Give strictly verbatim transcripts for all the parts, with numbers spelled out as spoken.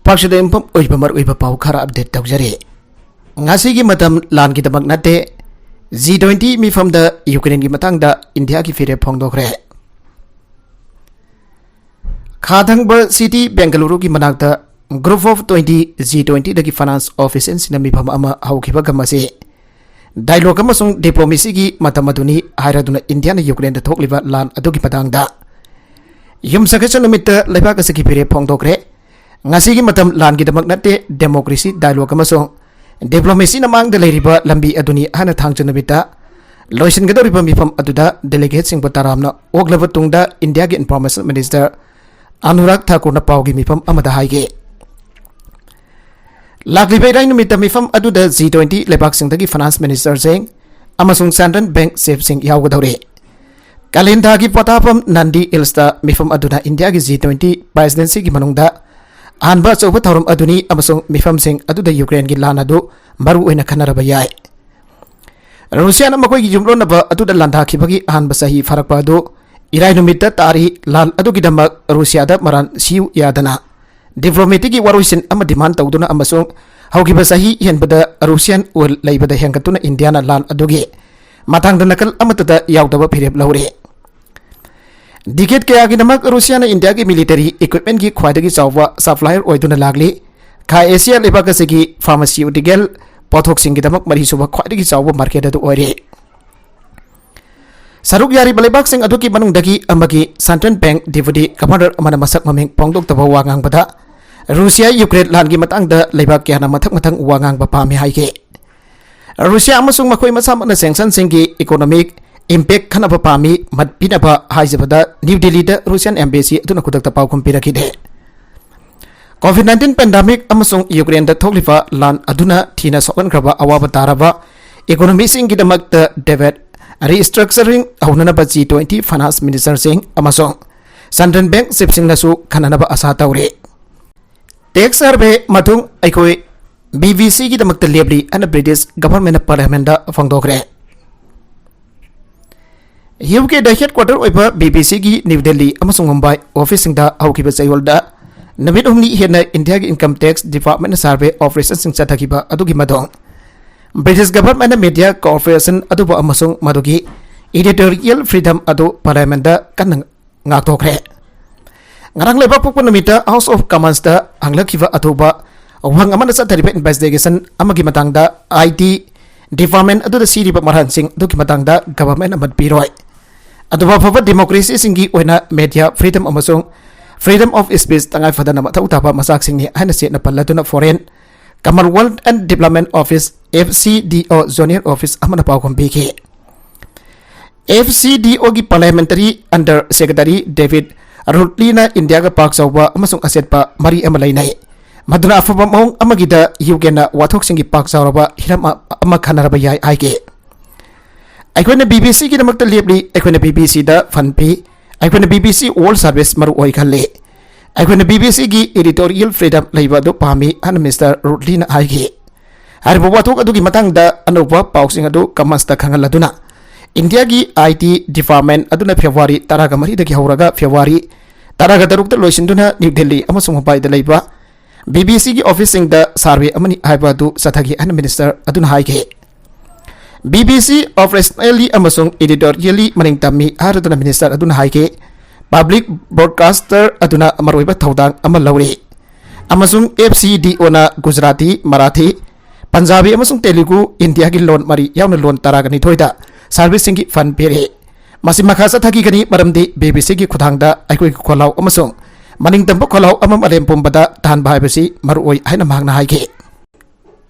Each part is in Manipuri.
ꯄꯥꯛꯁꯤꯗ ꯌꯨꯝꯐꯝ ꯑꯣꯏꯕ ꯃꯔꯨꯑꯣꯏꯕ ꯄꯥꯎ ꯈꯔ ꯑꯞꯗꯦꯠ ꯇꯧꯖꯔꯤ꯫ ꯉꯁꯤꯒꯤ ꯃꯇꯝ ꯂꯥꯟꯒꯤꯗꯃꯛ ꯅꯠꯇꯦ, ꯖꯤ ꯇ꯭ꯋꯦꯟꯇꯤ ꯃꯤꯐꯝꯗ ꯌꯨꯀ꯭ꯔꯦꯟꯒꯤ ꯃꯇꯥꯡꯗ ꯏꯟꯗꯤꯌꯥꯒꯤ ꯐꯤꯔꯦꯞ ꯐꯣꯡꯗꯣꯛꯈ꯭ꯔꯦ꯫ ꯈꯥ ꯊꯪꯕ ꯁꯤꯇꯤ ꯕꯦꯡꯒꯂꯨꯔꯨꯒꯤ ꯃꯅꯥꯛꯇ Group of Twenty G twenty ꯗꯒꯤ ꯐꯥꯏꯅꯥꯟꯁ ꯑꯣꯐꯤꯁꯤꯌꯦꯜꯁꯤꯡꯅ ꯃꯤꯐꯝ ꯑꯃ ꯍꯧꯈꯤꯕꯒ ꯃꯁꯤ ꯗꯥꯏꯂꯣꯒ ꯑꯃꯁꯨꯡ ꯗꯤꯄ꯭ꯂꯣꯃꯦꯁꯤꯒꯤ ꯃꯇꯝ ꯑꯗꯨꯅꯤ ꯍꯥꯏꯔꯗꯨꯅ ꯏꯟꯗꯤꯌꯥꯅ ꯌꯨꯀ꯭ꯔꯦꯟꯗ ꯊꯣꯛꯂꯤꯕ ꯂꯥꯟ ꯑꯗꯨꯒꯤ ꯃꯇꯥꯡꯗ ꯌꯨꯝꯁꯀꯩꯁ ꯅꯨꯃꯤꯠꯇ ꯂꯩꯕꯥꯛ ꯑꯁꯤꯒꯤ ꯐꯤꯔꯦꯞ ꯐꯣꯡꯗꯣꯛꯈ꯭ꯔꯦ꯫ ꯉꯁꯤꯒꯤ ꯃꯇꯝ ꯂꯥꯟꯒꯤꯗꯃꯛ ꯅꯠꯇꯦ, ꯗꯦꯃꯣꯀ꯭ꯔꯦꯁꯤ, ꯗꯥꯏꯂꯣꯒ ꯑꯃꯁꯨꯡ ꯗꯤꯄ꯭ꯂꯣꯃꯦꯁꯤꯅ ꯃꯥꯡꯗ ꯂꯩꯔꯤꯕ ꯂꯝꯕꯤ ꯑꯗꯨꯅꯤ ꯍꯥꯏꯅ ꯊꯥꯡꯖ ꯅꯨꯃꯤꯠꯇ ꯂꯣꯏꯁꯤꯟꯒꯗꯧꯔꯤꯕ ꯃꯤꯐꯝ ꯑꯗꯨꯗ ꯗꯦꯂꯤꯒꯦꯠꯁꯤꯡꯕꯨ ꯇꯔꯥꯝꯅ ꯑꯣꯛꯂꯕ ꯇꯨꯡꯗ ꯏꯟꯗꯤꯌꯥꯒꯤ ꯏꯟꯐꯣꯔꯃꯦꯁꯟ ꯃꯤꯅꯤꯁꯇꯔ ꯑꯅꯨꯔꯥꯒ ꯊꯥꯀꯨꯔꯅ ꯄꯥꯎꯒꯤ ꯃꯤꯐꯝ ꯑꯃꯗ ꯍꯥꯏꯈꯤ꯫ ꯂꯥꯛꯂꯤꯕ ꯏꯔꯥꯏ ꯅꯨꯃꯤꯠꯇ ꯃꯤꯐꯝ ꯑꯗꯨꯗ ꯖꯤ ꯇ꯭ꯋꯦꯟꯇꯤ ꯂꯩꯕꯥꯛꯁꯤꯡꯗꯒꯤ ꯐꯥꯏꯅꯥꯟꯁ ꯃꯤꯅꯤꯁꯇꯔꯁꯤꯡ ꯑꯃꯁꯨꯡ ꯁꯦꯟꯇ꯭ꯔꯦꯜ ꯕꯦꯡꯛ ꯆꯤꯐꯁꯤꯡ ꯌꯥꯎꯒꯗꯧꯔꯤ꯫ ꯀꯥꯂꯦꯟꯊꯥꯒꯤ ꯄꯣꯊꯥꯐꯝ ꯅꯟꯗꯤ ꯍꯤꯜꯁꯇ ꯃꯤꯐꯝ ꯑꯗꯨꯅ ꯏꯟꯗꯤꯌꯥꯒꯤ ꯖꯤ ꯇ꯭ꯋꯦꯟꯇꯤ ꯄ꯭ꯔꯦꯁꯤꯗꯦꯟꯁꯤꯒꯤ ꯃꯅꯨꯡꯗ ꯑꯍꯥꯟꯕ ꯑꯆꯧꯕ ꯊꯧꯔꯝ ꯑꯗꯨꯅꯤ ꯑꯃꯁꯨꯡ ꯃꯤꯐꯝꯁꯤꯡ ꯑꯗꯨꯗ ꯌꯨꯀ꯭ꯔꯦꯟꯒꯤ ꯂꯥꯟ ꯑꯗꯨ ꯃꯔꯨ ꯑꯣꯏꯅ ꯈꯟꯅꯔꯕ ꯌꯥꯏ꯫ ꯔꯨꯁꯤꯌꯥꯅ ꯃꯈꯣꯏꯒꯤ ꯌꯨꯝꯂꯣꯟꯅꯕ ꯑꯗꯨꯗ ꯂꯥꯟꯗꯥꯈꯤꯕꯒꯤ ꯑꯍꯥꯟꯕ ꯆꯍꯤ ꯐꯥꯔꯛꯄ ꯑꯗꯨ ꯏꯔꯥꯏ ꯅꯨꯃꯤꯠꯇ ꯇꯥꯔꯤ꯫ ꯂꯥꯟ ꯑꯗꯨꯒꯤꯗꯃꯛ ꯔꯨꯁꯤꯌꯥꯗ ꯃꯔꯥꯟ ꯁꯤꯌꯨ ꯌꯥꯗꯅ ꯗꯤꯄ꯭ꯂꯣꯃꯦꯇꯤꯛꯀꯤ ꯋꯥꯔꯣꯏꯁꯤꯟ ꯑꯃ ꯗꯤꯃꯥꯟ ꯇꯧꯗꯨꯅ ꯑꯃꯁꯨꯡ ꯍꯧꯈꯤꯕ ꯆꯍꯤ ꯍꯦꯟꯕꯗ ꯔꯨꯁꯤꯌꯥꯟ ꯑꯣꯏꯜ ꯂꯩꯕꯗ ꯍꯦꯟꯒꯠꯇꯨꯅ ꯏꯟꯗꯤꯌꯥꯅ ꯂꯥꯟ ꯑꯗꯨꯒꯤ ꯃꯇꯥꯡꯗ ꯅꯥꯀꯜ ꯑꯃꯠꯇꯗ ꯌꯥꯎꯗꯕ ꯐꯤꯔꯦꯞ ꯂꯧꯔꯤ꯫ ꯗꯤꯀꯦꯠ ꯀꯌꯥꯒꯤꯗꯃꯛ ꯔꯨꯁꯤꯌꯥꯅ ꯏꯟꯗꯤꯌꯥꯒꯤ ꯃꯤꯂꯤꯇꯔꯤ ꯏꯀ꯭ꯋꯤꯞꯃꯦꯟꯒꯤ ꯈ꯭ꯋꯥꯏꯗꯒꯤ ꯆꯥꯎꯕ ꯁꯄ꯭ꯂꯥꯏꯌꯔ ꯑꯣꯏꯗꯨꯅ ꯂꯥꯛꯂꯤ꯫ ꯈꯥ ꯑꯦꯁꯤꯌꯥ ꯂꯩꯕꯥꯛ ꯑꯁꯤꯒꯤ ꯐꯥꯔꯃꯥꯁꯤꯌꯨꯇꯤꯀꯦꯜ ꯄꯣꯠꯊꯣꯛꯁꯤꯡꯒꯤꯗꯃꯛ ꯃꯔꯤꯁꯨꯕ ꯈ꯭ꯋꯥꯏꯗꯒꯤ ꯆꯥꯎꯕ ꯃꯥꯔꯀꯦꯠ ꯑꯗꯨ ꯑꯣꯏꯔꯤ꯫ ꯁꯔꯨꯛ ꯌꯥꯔꯤꯕ ꯂꯩꯕꯥꯛꯁꯤꯡ ꯑꯗꯨꯒꯤ ꯃꯅꯨꯡꯗꯒꯤ ꯑꯃꯒꯤ ꯁꯦꯟꯇ꯭ꯔꯦꯜ ꯕꯦꯡꯛ ꯗꯤꯄ꯭ꯌꯨꯇꯤ ꯒꯚꯔꯅꯔ ꯑꯃꯅ ꯃꯁꯛ ꯃꯃꯤꯡ ꯐꯣꯡꯗꯣꯛꯇꯕ ꯋꯥ ꯉꯥꯡꯕꯗ, ꯔꯨꯁꯤꯌꯥ ꯌꯨꯀ꯭ꯔꯦꯟ ꯂꯥꯟꯒꯤ ꯃꯇꯥꯡꯗ ꯂꯩꯕꯥꯛ ꯀꯌꯥꯅ ꯃꯊꯪ ꯃꯊꯪ ꯋꯥ ꯉꯥꯡꯕ ꯄꯥꯝꯃꯤ ꯍꯥꯏꯈꯤ꯫ ꯔꯨꯁꯤꯌꯥ ꯑꯃꯁꯨꯡ ꯃꯈꯣꯏ ꯃꯁꯥꯃꯛꯅ ꯁꯦꯡꯁꯟꯁꯤꯡꯒꯤ ꯏꯀꯣꯅꯣꯃꯤꯛ ꯏꯝꯄꯦꯛ ꯈꯟꯅꯕ ꯄꯥꯝꯃꯤ, ꯃꯠ ꯄꯤꯅꯕ ꯍꯥꯏꯖꯕꯗ ꯅ꯭ꯌꯨ ꯗꯤꯜꯂꯤꯗ ꯔꯨꯁꯤꯌꯥꯟ ꯑꯦꯝꯕꯦꯁꯤ ꯑꯗꯨꯅ ꯈꯨꯗꯛꯇ ꯄꯥꯎꯈꯨꯝ ꯄꯤꯔꯛꯈꯤꯗꯦ꯫ ꯀꯣꯚꯤꯗ ꯅꯥꯏꯟꯇꯤꯟ ꯄꯦꯟꯗꯥꯃꯤꯛ ꯑꯃꯁꯨꯡ ꯌꯨꯀ꯭ꯔꯦꯟꯗ ꯊꯣꯛꯂꯤꯕ ꯂꯥꯟ ꯑꯗꯨꯅ ꯊꯤꯅ ꯁꯣꯛꯍꯟꯈ꯭ꯔꯕ ꯑꯋꯥꯕ ꯇꯥꯔꯕ ꯏꯀꯣꯅꯣꯃꯤꯁꯤꯡꯒꯤꯗꯃꯛꯇ ꯗꯦꯕꯦꯠ ꯔꯤꯁꯇ꯭ꯔꯛꯆꯔꯤꯡ ꯍꯧꯅꯅꯕ ꯖꯤ ꯇ꯭ꯋꯦꯟꯇꯤ ꯐꯥꯏꯅꯥꯟꯁ ꯃꯤꯅꯤꯁꯇꯔꯁꯤꯡ ꯑꯃꯁꯨꯡ ꯁꯦꯟꯇ꯭ꯔꯦꯜ ꯕꯦꯡꯛ ꯆꯤꯐꯁꯤꯡꯅꯁꯨ ꯈꯟꯅꯅꯕ ꯑꯁꯥ ꯇꯧꯔꯤ꯫ ꯇꯦꯛꯁ ꯁꯔꯚꯦ ꯃꯇꯨꯡ ꯑꯩꯈꯣꯏ ꯕꯤ ꯕꯤ ꯁꯤꯒꯤꯗꯃꯛꯇ ꯂꯦꯞꯂꯤ ꯍꯥꯏꯅ ꯕ꯭ꯔꯤꯇꯤꯁ ꯒꯚꯔꯟꯃꯦꯟꯠꯅ ꯄꯥꯔꯂꯤꯌꯥꯃꯦꯟꯠꯗ ꯐꯣꯡꯗꯣꯛꯈ꯭ꯔꯦ꯫ ꯌꯨ ꯀꯦꯗ ꯍꯦꯗꯀ꯭ꯋꯥꯇꯔ ꯑꯣꯏꯕ ꯕꯤ ꯕꯤ ꯁꯤꯒꯤ ꯅ꯭ꯌꯨ ꯗꯤꯜꯂꯤ ꯑꯃꯁꯨꯡ ꯃꯨꯝꯕꯥꯏ ꯑꯣꯐꯤꯁꯁꯤꯡꯗ ꯍꯧꯈꯤꯕ ꯆꯌꯣꯜꯗ ꯅꯨꯃꯤꯠ ꯍꯨꯝꯅꯤ ꯍꯦꯟꯅ ꯏꯟꯗꯤꯌꯥꯒꯤ income tax department ꯅ survey operation ꯁꯤꯡ ꯆꯠꯊꯈꯤꯕ ꯑꯗꯨꯒꯤ ꯃꯇꯨꯡ, British government ꯅ media cooperation ꯑꯗꯨꯕꯨ ꯑꯃꯁꯨꯡ ꯃꯗꯨꯒꯤ editorial freedom ꯑꯗꯨ parliament ꯗ ꯀꯟꯅ ꯉꯥꯛꯊꯣꯛꯈ꯭ꯔꯦ꯫ ꯉꯔꯥꯡ ꯂꯩꯕꯥꯛ ꯄꯣꯛꯄ ꯅꯨꯃꯤꯠꯇ House of Commons ꯇ ꯍꯪꯂꯛꯈꯤꯕ ꯑꯊꯨꯕ ꯋꯥꯍꯪ ꯑꯃꯅ ꯆꯠꯊꯔꯤꯕ investigation ꯑꯃꯒꯤ ꯃꯇꯥꯡꯗ I T department ꯑꯗꯨꯗ ꯁꯤꯔꯤꯕ ꯃꯔꯥꯜꯁꯤꯡ ꯑꯗꯨꯒꯤ ꯃꯇꯥꯡꯗ government ꯑꯃꯠ ꯄꯤꯔꯣꯏ꯫ ꯑꯗꯨꯕꯨ ꯑꯐꯕ democracy ꯁꯤꯡꯒꯤ ꯑꯣꯏꯅ media freedom ꯑꯃꯁꯨꯡ freedom of speech ꯇꯉꯥꯏ ꯐꯗꯅ ꯃꯊꯧ ꯇꯥꯕ ꯃꯆꯥꯛꯁꯤꯡꯅꯤ ꯍꯥꯏꯅ ꯆꯦꯠꯅ ꯄꯜꯂꯗꯨꯅ Foreign, Commonwealth and Development Office, F C D O, Zonal Office ꯑꯃꯅ ꯄꯥꯎꯈꯨꯝ ꯄꯤꯈꯤ꯫ F C D O ꯒꯤ parliamentary under secretary David Rudley ꯅ ꯏꯟꯗꯤꯌꯥꯒ ꯄꯥꯛ ꯆꯥꯎꯕ ꯑꯃꯁꯨꯡ ꯑꯆꯦꯠꯄ ꯃꯔꯤ ꯑꯃ ꯂꯩꯅꯩ, ꯃꯗꯨꯅ ꯑꯐꯕ ꯃꯑꯣꯡ ꯑꯃꯒꯤꯗ U K ꯅ ꯋꯥꯊꯣꯛꯁꯤꯡꯒꯤ ꯄꯥꯛ ꯆꯥꯎꯔꯕ ꯍꯤꯔꯝ ꯑ-, ꯑꯃ ꯈꯟꯅꯔꯕ ꯌꯥꯏ ꯍꯥꯏꯈꯤ꯫ ꯑꯩꯈꯣꯏꯅ B B C ꯒꯤꯗꯃꯛꯇ ꯂꯦꯞꯂꯤ, ꯑꯩꯈꯣꯏꯅ B B C ꯗ fund ꯄꯤ, ꯑꯩꯈꯣꯏꯅ B B C World Service ꯃꯔꯨ ꯑꯣꯏ ꯈꯜꯂꯤ, ꯑꯩꯈꯣꯏꯅ B B C ꯒꯤ editorial freedom ꯂꯩꯕ ꯑꯗꯨ ꯄꯥꯝꯃꯤ ꯍꯥꯏꯅ Mister Rudley ꯅ ꯍꯥꯏꯈꯤ꯫ ꯍꯥꯏꯔꯤꯕ ꯋꯥꯊꯣꯛ ꯑꯗꯨꯒꯤ ꯃꯇꯥꯡꯗ ꯑꯅꯧꯕ ꯄꯥꯎꯁꯤꯡ ꯑꯗꯨ Commons ꯇ ꯈꯪꯍꯜꯂꯗꯨꯅ ꯏꯟꯗꯤꯌꯥꯒꯤ I T department ꯑꯗꯨꯅ February ꯇꯔꯥꯒ ꯃꯔꯤꯗꯒꯤ ꯍꯧꯔꯒ February ꯇꯔꯥꯒ ꯇꯔꯨꯛꯇ ꯂꯣꯏꯁꯤꯟꯗꯨꯅ New Delhi ꯑꯃꯁꯨꯡ ꯃꯨꯝꯕꯥꯏꯗ ꯂꯩꯕ B B C ꯒꯤ office ꯁꯤꯡꯗ survey ꯑꯃꯅꯤ ꯍꯥꯏꯕ ꯑꯗꯨ ꯆꯠꯊꯈꯤ ꯍꯥꯏꯅ minister ꯑꯗꯨꯅ ꯍꯥꯏꯈꯤ꯫ B B C operationally ꯑꯃꯁꯨꯡ editorially ꯃꯅꯤꯡ ꯇꯝꯃꯤ ꯍꯥꯏꯔꯗꯨꯅ minister ꯑꯗꯨꯅ ꯍꯥꯏꯈꯤ꯫ Public broadcaster ꯑꯗꯨꯅ ꯃꯔꯨꯑꯣꯏꯕ ꯊꯧꯗꯥꯡ ꯑꯃ ꯂꯧꯔꯤ ꯑꯃꯁꯨꯡ F C D O ꯅ Gujarati, Marathi, Punjabi ꯑꯃꯁꯨꯡ Telugu, ꯏꯟꯗꯤꯌꯥꯒꯤ ꯂꯣꯟ ꯃꯔꯤ ꯌꯥꯎꯅ ꯂꯣꯟ ꯇꯔꯥꯒ ꯅꯤꯊꯣꯏꯗ service ꯁꯤꯡꯒꯤ fund ꯄꯤꯔꯤ꯫ ꯃꯁꯤ ꯃꯈꯥ ꯆꯠꯊꯈꯤꯒꯅꯤ, ꯃꯔꯝꯗꯤ B B C ꯒꯤ ꯈꯨꯠꯊꯥꯡꯗ ꯑꯩꯈꯣꯏꯒꯤ ꯈꯣꯜꯂꯥꯎ ꯑꯃꯁꯨꯡ ꯃꯅꯤꯡ ꯇꯝꯕ ꯈꯣꯜꯂꯥꯎ ꯑꯃ ꯃꯥꯂꯦꯝ ꯄꯨꯝꯕꯗ ꯇꯥꯍꯟꯕ ꯍꯥꯏꯕꯁꯤ ꯃꯔꯨꯑꯣꯏ ꯍꯥꯏꯅ ꯃꯍꯥꯛꯅ ꯍꯥꯏꯈꯤ꯫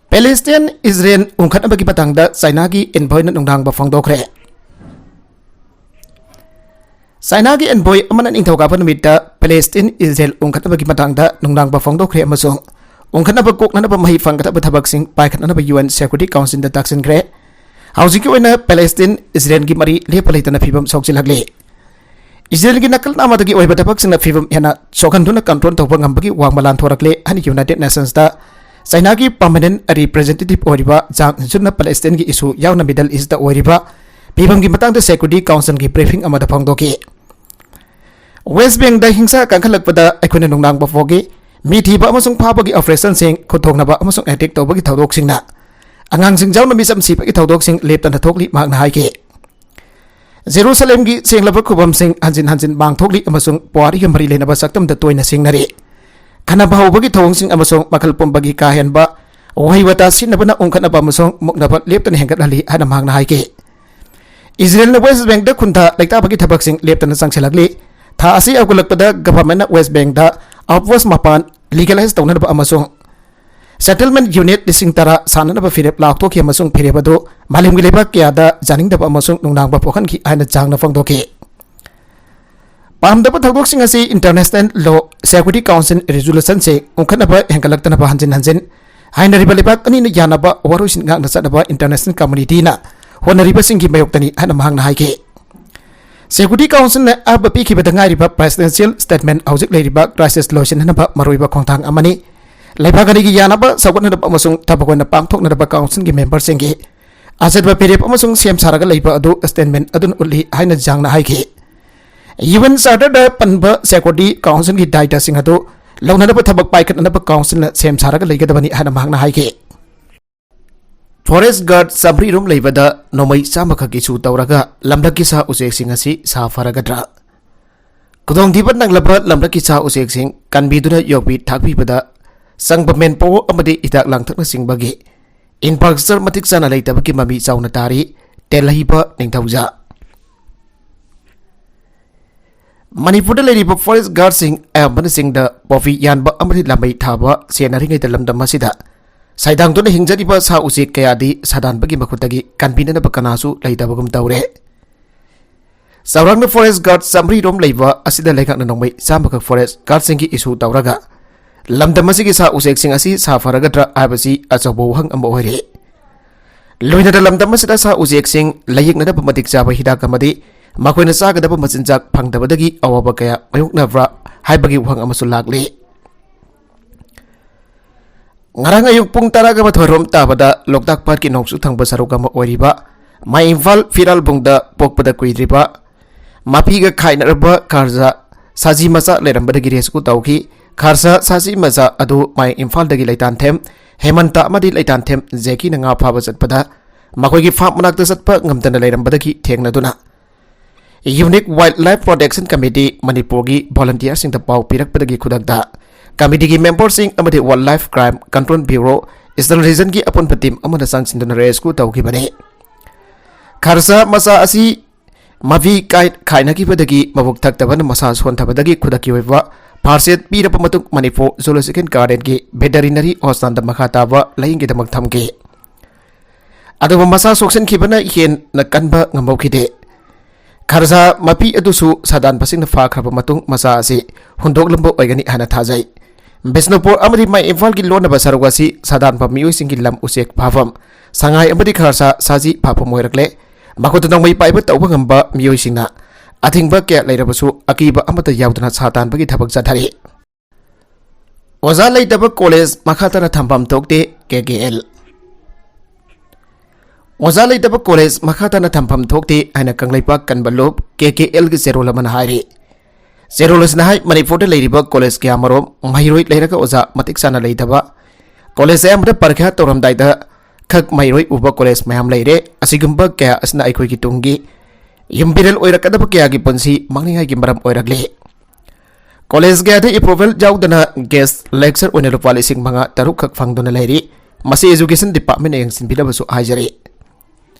ꯄꯦꯂꯦꯁꯇꯤꯟ ꯏꯖꯔꯦꯜ ꯎꯪꯈꯠꯅꯕꯒꯤ ꯃꯇꯥꯡꯗ ꯆꯥꯏꯅꯥꯒꯤ envoy ꯅ ꯅꯨꯡꯅꯥꯡꯕ ꯐꯣꯡꯗꯣꯛꯈ꯭ꯔꯦ꯫ ꯆꯥꯏꯅꯥꯒꯤ envoy ꯑꯃꯅ ꯅꯤꯡꯊꯧꯀꯥꯕ ꯅꯨꯃꯤꯠꯇ ꯄꯦꯂꯦꯁꯇꯤꯟ ꯏꯖꯔꯦꯜ ꯎꯪꯈꯠꯅꯕꯒꯤ ꯃꯇꯥꯡꯗ ꯅꯨꯡꯅꯥꯡꯕ ꯐꯣꯡꯗꯣꯛꯈ꯭ꯔꯦ ꯑꯃꯁꯨꯡ ꯎꯪꯈꯠꯅꯕ ꯀꯣꯛꯅꯅꯕ ꯃꯍꯩ ꯐꯪꯒꯗꯕ ꯊꯕꯛꯁꯤꯡ ꯄꯥꯏꯈꯠꯅꯅꯕ U N Security Council ꯗ ꯇꯥꯛꯁꯤꯟꯈ꯭ꯔꯦ꯫ ꯍꯧꯖꯤꯛꯀꯤ ꯑꯣꯏꯅ ꯄꯦꯂꯦꯁꯇꯤꯟ ꯏꯖꯔꯦꯜꯒꯤ ꯃꯔꯤ ꯂꯦꯞꯄ ꯂꯩꯇꯅ ꯐꯤꯕꯝ ꯁꯣꯛꯆꯤꯜꯂꯛꯂꯤ꯫ ꯏꯖꯔꯦꯜꯒꯤ ꯅꯥꯀꯜ ꯅꯥꯝꯃꯗꯒꯤ ꯑꯣꯏꯕ ꯊꯕꯛꯁꯤꯡꯅ ꯐꯤꯕꯝ ꯍꯦꯟꯅ ꯁꯣꯛꯍꯟꯗꯨꯅ control ꯇꯧꯕ ꯉꯝꯕꯒꯤ ꯋꯥꯡꯃ ꯂꯥꯟꯊꯣꯔꯛꯂꯦ ꯍꯥꯏꯅ United Nations ꯇ ꯆꯥꯏꯅꯥꯒꯤ permanent representative ꯑꯣꯏꯔꯤꯕ ꯖꯥꯡ ꯖꯨꯟꯅ ꯄꯦꯂꯦꯁꯇꯤꯟꯒꯤ issue ꯌꯥꯎꯅ Middle East ꯇ ꯑꯣꯏꯔꯤꯕ ꯐꯤꯕꯝꯒꯤ ꯃꯇꯥꯡꯗ Security Council ꯒꯤ briefing ꯑꯃꯗ ꯐꯣꯡꯗꯣꯛꯈꯤ꯫ ꯋꯦꯁ ꯕꯦꯡꯗ ꯍꯤꯡꯁꯥ ꯀꯟꯈꯠꯂꯛꯄꯗ ꯑꯩꯈꯣꯏꯅ ꯅꯨꯡꯅꯥꯡꯕ ꯐꯥꯎꯈꯤ꯫ ꯃꯤ ꯊꯤꯕ ꯑꯃꯁꯨꯡ ꯐꯥꯕꯒꯤ ꯑꯣꯄꯔꯦꯁꯟꯁꯤꯡ, ꯈꯨꯠꯊꯣꯛꯅꯕ ꯑꯃꯁꯨꯡ ꯑꯦꯇꯦꯛ ꯇꯧꯕꯒꯤ ꯊꯧꯗꯣꯛꯁꯤꯡꯅ ꯑꯉꯥꯡꯁꯤꯡ ꯌꯥꯎꯅ ꯃꯤꯆꯝ ꯁꯤꯕꯒꯤ ꯊꯧꯗꯣꯛꯁꯤꯡ ꯂꯦꯞꯇꯅ ꯊꯣꯛꯂꯤ, ꯃꯍꯥꯛꯅ ꯍꯥꯏꯈꯤ꯫ ꯖꯦꯔꯨꯁꯂꯦꯝꯒꯤ ꯁꯦꯡꯂꯕ ꯈꯨꯕꯝꯁꯤꯡ ꯍꯟꯖꯤꯟ ꯍꯟꯖꯤꯟ ꯃꯥꯡꯊꯣꯛꯂꯤ ꯑꯃꯁꯨꯡ ꯄꯨꯋꯥꯔꯤꯒ ꯃꯔꯤ ꯂꯩꯅꯕ ꯁꯛꯇꯝꯗ ꯇꯣꯏꯅ ꯁꯦꯡꯅꯔꯤ꯫ ꯈꯠꯅꯕ ꯍꯧꯕꯒꯤ ꯊꯧꯑꯣꯡꯁꯤꯡ ꯑꯃꯁꯨꯡ ꯃꯈꯜ ꯄꯨꯝꯕꯒꯤ ꯀꯥ ꯍꯦꯟꯕ ꯋꯥꯍꯩ ꯋꯥꯇꯥ ꯁꯤꯖꯤꯟꯅꯕꯅ ꯎꯪꯈꯠꯅꯕ ꯑꯃꯁꯨꯡ ꯃꯨꯛꯅꯕ ꯂꯦꯞꯇꯅ ꯍꯦꯟꯒꯠꯍꯜꯂꯤ ꯍꯥꯏꯅ ꯃꯍꯥꯛꯅ ꯍꯥꯏꯈꯤ꯫ ꯏꯖꯔꯦꯜꯅ ꯋꯦꯁ ꯕꯦꯡꯗ ꯈꯨꯟꯗꯥ ꯂꯩꯇꯥꯕꯒꯤ ꯊꯕꯛꯁꯤꯡ ꯂꯦꯞꯇꯅ ꯆꯪꯁꯤꯜꯂꯛꯂꯤ꯫ ꯊꯥ ꯑꯁꯤ ꯍꯧꯒꯠꯂꯛꯄꯗ ꯒꯚꯔꯟꯃꯦꯟꯠꯅ ꯋꯦꯁ ꯕꯦꯡꯗ ꯑꯥꯎꯠꯄꯣꯁ꯭ꯠ ꯃꯥꯄꯟ ꯂꯤꯒꯦꯂꯥꯏꯖ ꯇꯧꯅꯅꯕ ꯑꯃꯁꯨꯡ ꯁꯦꯇꯜꯃꯦꯟꯠ ꯌꯨꯅꯤꯠ ꯂꯤꯁꯤꯡ ꯇꯔꯥ ꯁꯥꯟꯅꯅꯕ ꯐꯤꯔꯦꯞ ꯂꯥꯎꯊꯣꯛꯈꯤ ꯑꯃꯁꯨꯡ ꯐꯤꯔꯦꯞ ꯑꯗꯨ ꯃꯥꯂꯦꯝꯒꯤ ꯂꯩꯕꯥꯛ ꯀꯌꯥꯗ ꯌꯥꯅꯤꯡꯗꯕ ꯑꯃꯁꯨꯡ ꯅꯨꯡꯅꯥꯡꯕ ꯄꯣꯛꯍꯟꯈꯤ ꯍꯥꯏꯅ ꯆꯥꯡꯅ ꯐꯣꯡꯗꯣꯛꯈꯤ꯫ ꯄꯥꯝꯗꯕ ꯊꯧꯗꯣꯛꯁꯤꯡ ꯑꯁꯤ ꯏꯟꯇꯔꯅꯦꯁꯅꯦꯜ ꯂꯣ ꯁꯦꯀ꯭ꯌꯨꯔꯤꯇꯤ ꯀꯥꯎꯟꯁꯤꯜ ꯔꯤꯖꯣꯂꯨꯁꯟꯁꯤꯡ ꯎꯪꯈꯠꯅꯕ ꯍꯦꯟꯒꯠꯂꯛꯇꯅꯕ ꯍꯟꯖꯤꯟ ꯍꯟꯖꯤꯟ ꯍꯥꯏꯅꯔꯤꯕ ꯂꯩꯕꯥꯛ ꯑꯅꯤꯅ ꯌꯥꯅꯕ ꯋꯥꯔꯣꯏꯁꯤꯟ ꯉꯥꯛꯅ ꯆꯠꯅꯕ ꯏꯟꯇꯔꯅꯦꯁꯅꯦꯜ ꯀꯝꯃꯨꯅꯤꯇꯤꯅ ꯍꯣꯠꯅꯔꯤꯕꯁꯤꯡꯒꯤ ꯃꯥꯌꯣꯛꯇꯅꯤ ꯍꯥꯏꯅ ꯃꯍꯥꯛꯅ ꯍꯥꯏꯈꯤ꯫ ꯁꯦꯀ꯭ꯌꯨꯔꯤꯇꯤ ꯀꯥꯎꯟꯁꯤꯜꯅ ꯑꯍꯥꯟꯕ ꯄꯤꯈꯤꯕꯗ ꯉꯥꯏꯔꯤꯕ ꯄ꯭ꯔꯦꯁꯤꯗꯦꯟꯁꯤꯌꯦꯜ ꯁ꯭ꯇꯦꯠꯃꯦꯟꯠ ꯍꯧꯖꯤꯛ ꯂꯩꯔꯤꯕ ꯀ꯭ꯔꯥꯏꯁꯤꯁ ꯂꯣꯏꯁꯤꯟꯅꯅꯕ ꯃꯔꯨꯑꯣꯏꯕ ꯈꯣꯡꯊꯥꯡ ꯑꯃꯅꯤ꯫ ꯂꯩꯕꯥꯛ ꯑꯅꯤꯒꯤ ꯌꯥꯅꯕ ꯁꯧꯒꯠꯅꯅꯕ ꯑꯃꯁꯨꯡ ꯊꯕꯛ ꯑꯣꯏꯅ ꯄꯥꯡꯊꯣꯛꯅꯅꯕ ꯀꯥꯎꯟꯁꯤꯜꯒꯤ ꯃꯦꯝꯕꯔꯁꯤꯡꯒꯤ ꯑꯆꯦꯠꯄ ꯐꯤꯔꯦꯞ ꯑꯃꯁꯨꯡ ꯁꯦꯝ ꯁꯥꯔꯒ ꯂꯩꯕ ꯑꯗꯨ ꯁ꯭ꯇꯦꯠꯃꯦꯟꯠ ꯑꯗꯨꯅ ꯎꯠꯂꯤ ꯍꯥꯏꯅ ꯖꯥꯡꯅ ꯍꯥꯏꯈꯤ꯫ ꯌꯨ ꯑꯦꯟ ꯆꯥꯔꯇꯔꯗ ꯄꯟꯕ ꯁꯦꯀ꯭ꯌꯨꯔꯤꯇꯤ ꯀꯥꯎꯟꯁꯤꯜꯒꯤ ꯗꯥꯏꯇꯁꯤꯡ ꯑꯗꯨ ꯂꯧꯅꯅꯕ ꯊꯕꯛ ꯄꯥꯏꯈꯠꯅꯅꯕ ꯀꯥꯎꯟꯁꯤꯜꯅ ꯁꯦꯝ ꯁꯥꯔꯒ ꯂꯩꯒꯗꯕꯅꯤ ꯍꯥꯏꯅ ꯃꯍꯥꯛꯅ ꯍꯥꯏꯈꯤ꯫ ꯐꯣꯔꯦꯁ꯭ꯠ ꯒꯥꯔꯗ ꯆꯥꯃꯔꯤ ꯔꯣꯝ ꯂꯩꯕꯗ ꯅꯣꯡꯃꯩ ꯆꯥꯝꯃꯈꯛ ꯏꯁꯨ ꯇꯧꯔꯒ ꯂꯝꯂꯛꯀꯤ ꯁꯥ ꯎꯆꯦꯛꯁꯤꯡ ꯑꯁꯤ ꯁꯥ ꯐꯔꯒꯗ꯭ꯔꯥ? ꯈꯨꯗꯣꯡꯊꯤꯕ ꯅꯪꯂꯕ ꯂꯝꯂꯛꯀꯤ ꯁꯥ ꯎꯆꯦꯛꯁꯤꯡ ꯀꯟꯕꯤꯗꯨꯅ ꯌꯣꯛꯄꯤ ꯊꯥꯛꯄꯤꯕꯗ ꯆꯪꯕ ꯃꯦꯟꯄꯣꯛ ꯑꯃꯗꯤ ꯍꯤꯗꯥꯛ ꯂꯥꯡꯊꯛꯅꯆꯤꯡꯕꯒꯤ ꯏꯟꯐ꯭ꯔꯥꯁ꯭ꯇ꯭ꯔꯛꯆꯔ ꯃꯇꯤꯛ ꯆꯥꯅ ꯂꯩꯇꯕꯒꯤ ꯃꯃꯤ ꯆꯥꯎꯅ ꯇꯥꯔꯤ꯫ ꯇꯦꯜꯍꯩꯕ ꯅꯤꯡꯊꯧꯖꯥ꯫ ꯃꯅꯤꯄꯨꯔꯗ ꯂꯩꯔꯤꯕ ꯐꯣꯔꯦꯁ꯭ꯠ ꯒꯥꯔꯗꯁꯤꯡ ꯑꯌꯥꯝꯕꯅ ꯆꯤꯡꯗ ꯄꯣꯄꯤ ꯌꯥꯟꯕ ꯑꯃꯗꯤ ꯂꯥꯃꯩ ꯊꯥꯕ ꯁꯦꯟꯅꯔꯤꯉꯩꯗ ꯂꯝꯗꯝ ꯑꯁꯤꯗ ꯁꯩꯗꯥꯡꯗꯨꯅ ꯍꯤꯡꯖꯔꯤꯕ ꯁꯥ ꯎꯆꯦꯛ ꯀꯌꯥꯗꯤ ꯁꯥꯗꯥꯟꯕꯒꯤ ꯃꯈꯨꯠꯇꯒꯤ ꯀꯟꯕꯤꯅꯅꯕ ꯀꯅꯥꯁꯨ ꯂꯩꯇꯕꯒꯨꯝ ꯇꯧꯔꯦ꯫ ꯆꯥꯎꯔꯥꯛꯅ ꯐꯣꯔꯦꯁ꯭ꯠ ꯒꯥꯔꯗ ꯆꯥꯃꯔꯤ ꯔꯣꯝ ꯂꯩꯕ ꯑꯁꯤꯗ ꯂꯩꯉꯥꯛꯅ ꯅꯣꯡꯃꯩ ꯆꯥꯝꯃꯈꯛ ꯐꯣꯔꯦꯁ꯭ꯠ ꯒꯥꯔꯗꯁꯤꯡꯒꯤ ꯏꯁꯨ ꯇꯧꯔꯒ ꯂꯝꯗꯝ ꯑꯁꯤꯒꯤ ꯁꯥ ꯎꯆꯦꯛꯁꯤꯡ ꯑꯁꯤ ꯁꯥ ꯐꯔꯒꯗ꯭ꯔꯥ ꯍꯥꯏꯕꯁꯤ ꯑꯆꯧꯕ ꯋꯥꯍꯪ ꯑꯃ ꯑꯣꯏꯔꯤ꯫ ꯂꯣꯏꯅꯅ ꯂꯝꯗꯝ ꯑꯁꯤꯗ ꯁꯥ ꯎꯆꯦꯛꯁꯤꯡ ꯂꯥꯌꯦꯡꯅꯅꯕ ꯃꯇꯤꯛ ꯆꯥꯕ ꯍꯤꯗꯥꯛ ꯑꯃꯗꯤ ꯃꯈꯣꯏꯅ ꯆꯥꯒꯗꯕ ꯃꯆꯤꯟꯖꯥꯛ ꯐꯪꯗꯕꯗꯒꯤ ꯑꯋꯥꯕ ꯀꯌꯥ ꯃꯥꯌꯣꯛꯅꯕ꯭ꯔꯥ ꯍꯥꯏꯕꯒꯤ ꯋꯥꯍꯪ ꯑꯃꯁꯨ ꯂꯥꯛꯂꯤ꯫ ꯉꯔꯥꯡ ꯑꯌꯨꯛ ꯄꯨꯡ ꯇꯔꯥꯒ ꯃꯥꯊꯣꯏ ꯔꯣꯝ ꯇꯥꯕꯗ ꯂꯣꯛꯇꯥꯛ ꯄꯥꯠꯀꯤ ꯅꯣꯡꯆꯨꯞ ꯊꯪꯕ ꯁꯔꯨꯛ ꯑꯃ ꯑꯣꯏꯔꯤꯕ ꯃꯥꯏ ꯏꯝꯐꯥꯜ ꯐꯤꯔꯥꯜꯕꯨꯡꯗ ꯄꯣꯛꯄꯗ ꯀꯨꯏꯗ꯭ꯔꯤꯕ ꯃꯄꯤꯒ ꯈꯥꯏꯅꯔꯕ ꯀꯥꯔꯖꯥ ꯁꯥꯖꯤ ꯃꯆꯥ ꯂꯩꯔꯝꯕꯗꯒꯤ rescue ꯇꯧꯈꯤ꯫ ꯈꯔꯁꯥ ꯁꯥꯖꯤ ꯃꯆꯥ ꯑꯗꯨ ꯃꯌꯥꯏ ꯏꯝꯐꯥꯜꯗꯒꯤ ꯂꯩꯇꯥꯟꯊꯦꯝ ꯍꯦꯃꯟꯇ ꯑꯃꯗꯤ ꯂꯩꯇꯥꯟꯊꯦꯝ ꯖꯦꯀꯤꯅ ꯉꯥ ꯐꯥꯕ ꯆꯠꯄꯗ ꯃꯈꯣꯏꯒꯤ farm ꯃꯅꯥꯛꯇ ꯆꯠꯄ ꯉꯝꯗꯅ ꯂꯩꯔꯝꯕꯗꯒꯤ ꯊꯦꯡꯅꯗꯨꯅ Unique Wildlife Protection Committee ꯃꯅꯤꯄꯨꯔꯒꯤ volunteerꯁꯤꯡꯗ ꯄꯥꯎ ꯄꯤꯔꯛꯄꯗꯒꯤ ꯈꯨꯗꯛꯇ committeeꯒꯤ memberꯁꯤꯡ ꯑꯃꯗꯤ Wildlife Crime Control Bureau Eastern Regionꯒꯤ ꯑꯄꯨꯟꯕ team ꯑꯃꯅ ꯆꯪꯁꯤꯟꯗꯨꯅ rescue ꯇꯧꯈꯤꯕꯅꯤ꯫ ꯈꯔꯁꯥ ꯃꯆꯥ ꯑꯁꯤ ꯃꯄꯤ ꯀꯥꯏ-, ꯈꯥꯏꯅꯈꯤꯕꯗꯒꯤ ꯃꯕꯨꯛ ꯊꯛꯇꯕꯅ ꯃꯁꯥ ꯁꯣꯟꯊꯕꯗꯒꯤ ꯈꯨꯗꯛꯀꯤ ꯑꯣꯏꯕ first aid ꯄꯤꯔꯕ ꯃꯇꯨꯡ ꯃꯅꯤꯄꯨꯔ Zoological Gardenꯒꯤ Veterinary Hospitalꯗ ꯃꯈꯥ ꯇꯥꯕ ꯂꯥꯌꯦꯡꯒꯤꯗꯃꯛ ꯊꯝꯈꯤ꯫ ꯑꯗꯨꯕꯨ ꯃꯁꯥ ꯁꯣꯛꯆꯟꯈꯤꯕꯅ ꯍꯦꯟꯅ ꯀꯟꯕ ꯉꯝꯍꯧꯈꯤꯗꯦ꯫ ꯈꯔꯁꯥ ꯃꯄꯤ ꯑꯗꯨꯁꯨ ꯁꯥꯗꯥꯟꯕꯁꯤꯡꯅ ꯐꯥꯈ꯭ꯔꯕ ꯃꯇꯨꯡ ꯃꯆꯥ ꯑꯁꯤ ꯍꯨꯟꯗꯣꯛꯂꯝꯕ ꯑꯣꯏꯒꯅꯤ ꯍꯥꯏꯅ ꯊꯥꯖꯩ꯫ ꯕꯤꯁꯅꯨꯄꯨꯔ ꯑꯃꯗꯤ ꯃꯌꯥꯏ ꯏꯝꯐꯥꯜꯒꯤ ꯂꯣꯟꯅꯕ ꯁꯔꯨꯛ ꯑꯁꯤ ꯁꯥꯗꯥꯟꯕ ꯃꯤꯑꯣꯏꯁꯤꯡꯒꯤ ꯂꯝ ꯎꯆꯦꯛ ꯐꯥꯐꯝ, ꯁꯉꯥꯏ ꯑꯃꯗꯤ ꯈꯔꯁꯥ ꯁꯥꯖꯤ ꯐꯥꯐꯝ ꯑꯣꯏꯔꯛꯂꯦ꯫ ꯃꯈꯣꯏꯗ ꯅꯣꯡꯃꯩ ꯄꯥꯏꯕ ꯇꯧꯕ ꯉꯝꯕ ꯃꯤꯑꯣꯏꯁꯤꯡꯅ ꯑꯊꯤꯡꯕ ꯀꯌꯥ ꯂꯩꯔꯕꯁꯨ ꯑꯀꯤꯕ ꯑꯃꯠꯇ ꯌꯥꯎꯗꯅ ꯁꯥ ꯇꯥꯟꯕꯒꯤ ꯊꯕꯛ ꯆꯠꯊꯔꯤ꯫ ꯑꯣꯖꯥ ꯂꯩꯇꯕ ꯀꯣꯂꯦꯖ ꯃꯈꯥ ꯇꯥꯅ ꯊꯝꯐꯝ ꯊꯣꯛꯇꯦ, ꯀꯦ ꯀꯦ ꯑꯦꯜ꯫ ꯑꯣꯖꯥ ꯂꯩꯇꯕ ꯀꯣꯂꯦꯖ ꯃꯈꯥ ꯇꯥꯅ ꯊꯝꯐꯝ ꯊꯣꯛꯇꯦ ꯍꯥꯏꯅ ꯀꯪꯂꯩꯄꯥꯛ ꯀꯟꯕ ꯂꯨꯞ, ꯀꯦ ꯀꯦ ꯑꯦꯜꯒꯤ ꯆꯦꯔꯣꯜ ꯑꯃꯅ ꯍꯥꯏꯔꯤ꯫ ꯆꯦꯔꯣꯜ ꯑꯁꯤꯅ ꯍꯥꯏ, ꯃꯅꯤꯄꯨꯔꯗ ꯂꯩꯔꯤꯕ ꯀꯣꯂꯦꯖ ꯀꯌꯥꯃꯔꯣꯝ ꯃꯍꯩꯔꯣꯏ ꯂꯩꯔꯒ ꯑꯣꯖꯥ ꯃꯇꯤꯛ ꯆꯥꯅ ꯂꯩꯇꯕ, ꯀꯣꯂꯦꯖ ꯑꯌꯥꯝꯕꯗ ꯄꯔꯤꯈ꯭ꯌꯥ ꯇꯧꯔꯝꯗꯥꯏꯗ ꯈꯛ ꯃꯍꯩꯔꯣꯏ ꯎꯕ ꯀꯣꯂꯦꯖ ꯃꯌꯥꯝ ꯂꯩꯔꯦ꯫ ꯑꯁꯤꯒꯨꯝꯕ ꯀꯌꯥ ꯑꯁꯤꯅ ꯑꯩꯈꯣꯏꯒꯤ ꯇꯨꯡꯒꯤ ꯌꯨꯝꯕꯤꯔꯦꯜ ꯑꯣꯏꯔꯛꯀꯗꯕ ꯀꯌꯥꯒꯤ ꯄꯨꯟꯁꯤ ꯃꯥꯡꯅꯤꯡꯉꯥꯏꯒꯤ ꯃꯔꯝ ꯑꯣꯏꯔꯛꯂꯤ꯫ ꯀꯣꯂꯦꯖ ꯀꯌꯥꯗ approval ꯌꯥꯎꯗꯅ guest lecture ꯑꯣꯏꯅ ꯂꯨꯄꯥ ꯂꯤꯁꯤꯡ ꯃꯉꯥ ꯇꯔꯨꯛ ꯈꯛ ꯐꯪꯗꯨꯅ ꯂꯩꯔꯤ꯫ ꯃꯁꯤ education departmentꯅ ꯌꯦꯡꯁꯤꯟꯕꯤꯅꯕꯁꯨ ꯍꯥꯏꯖꯔꯤ꯫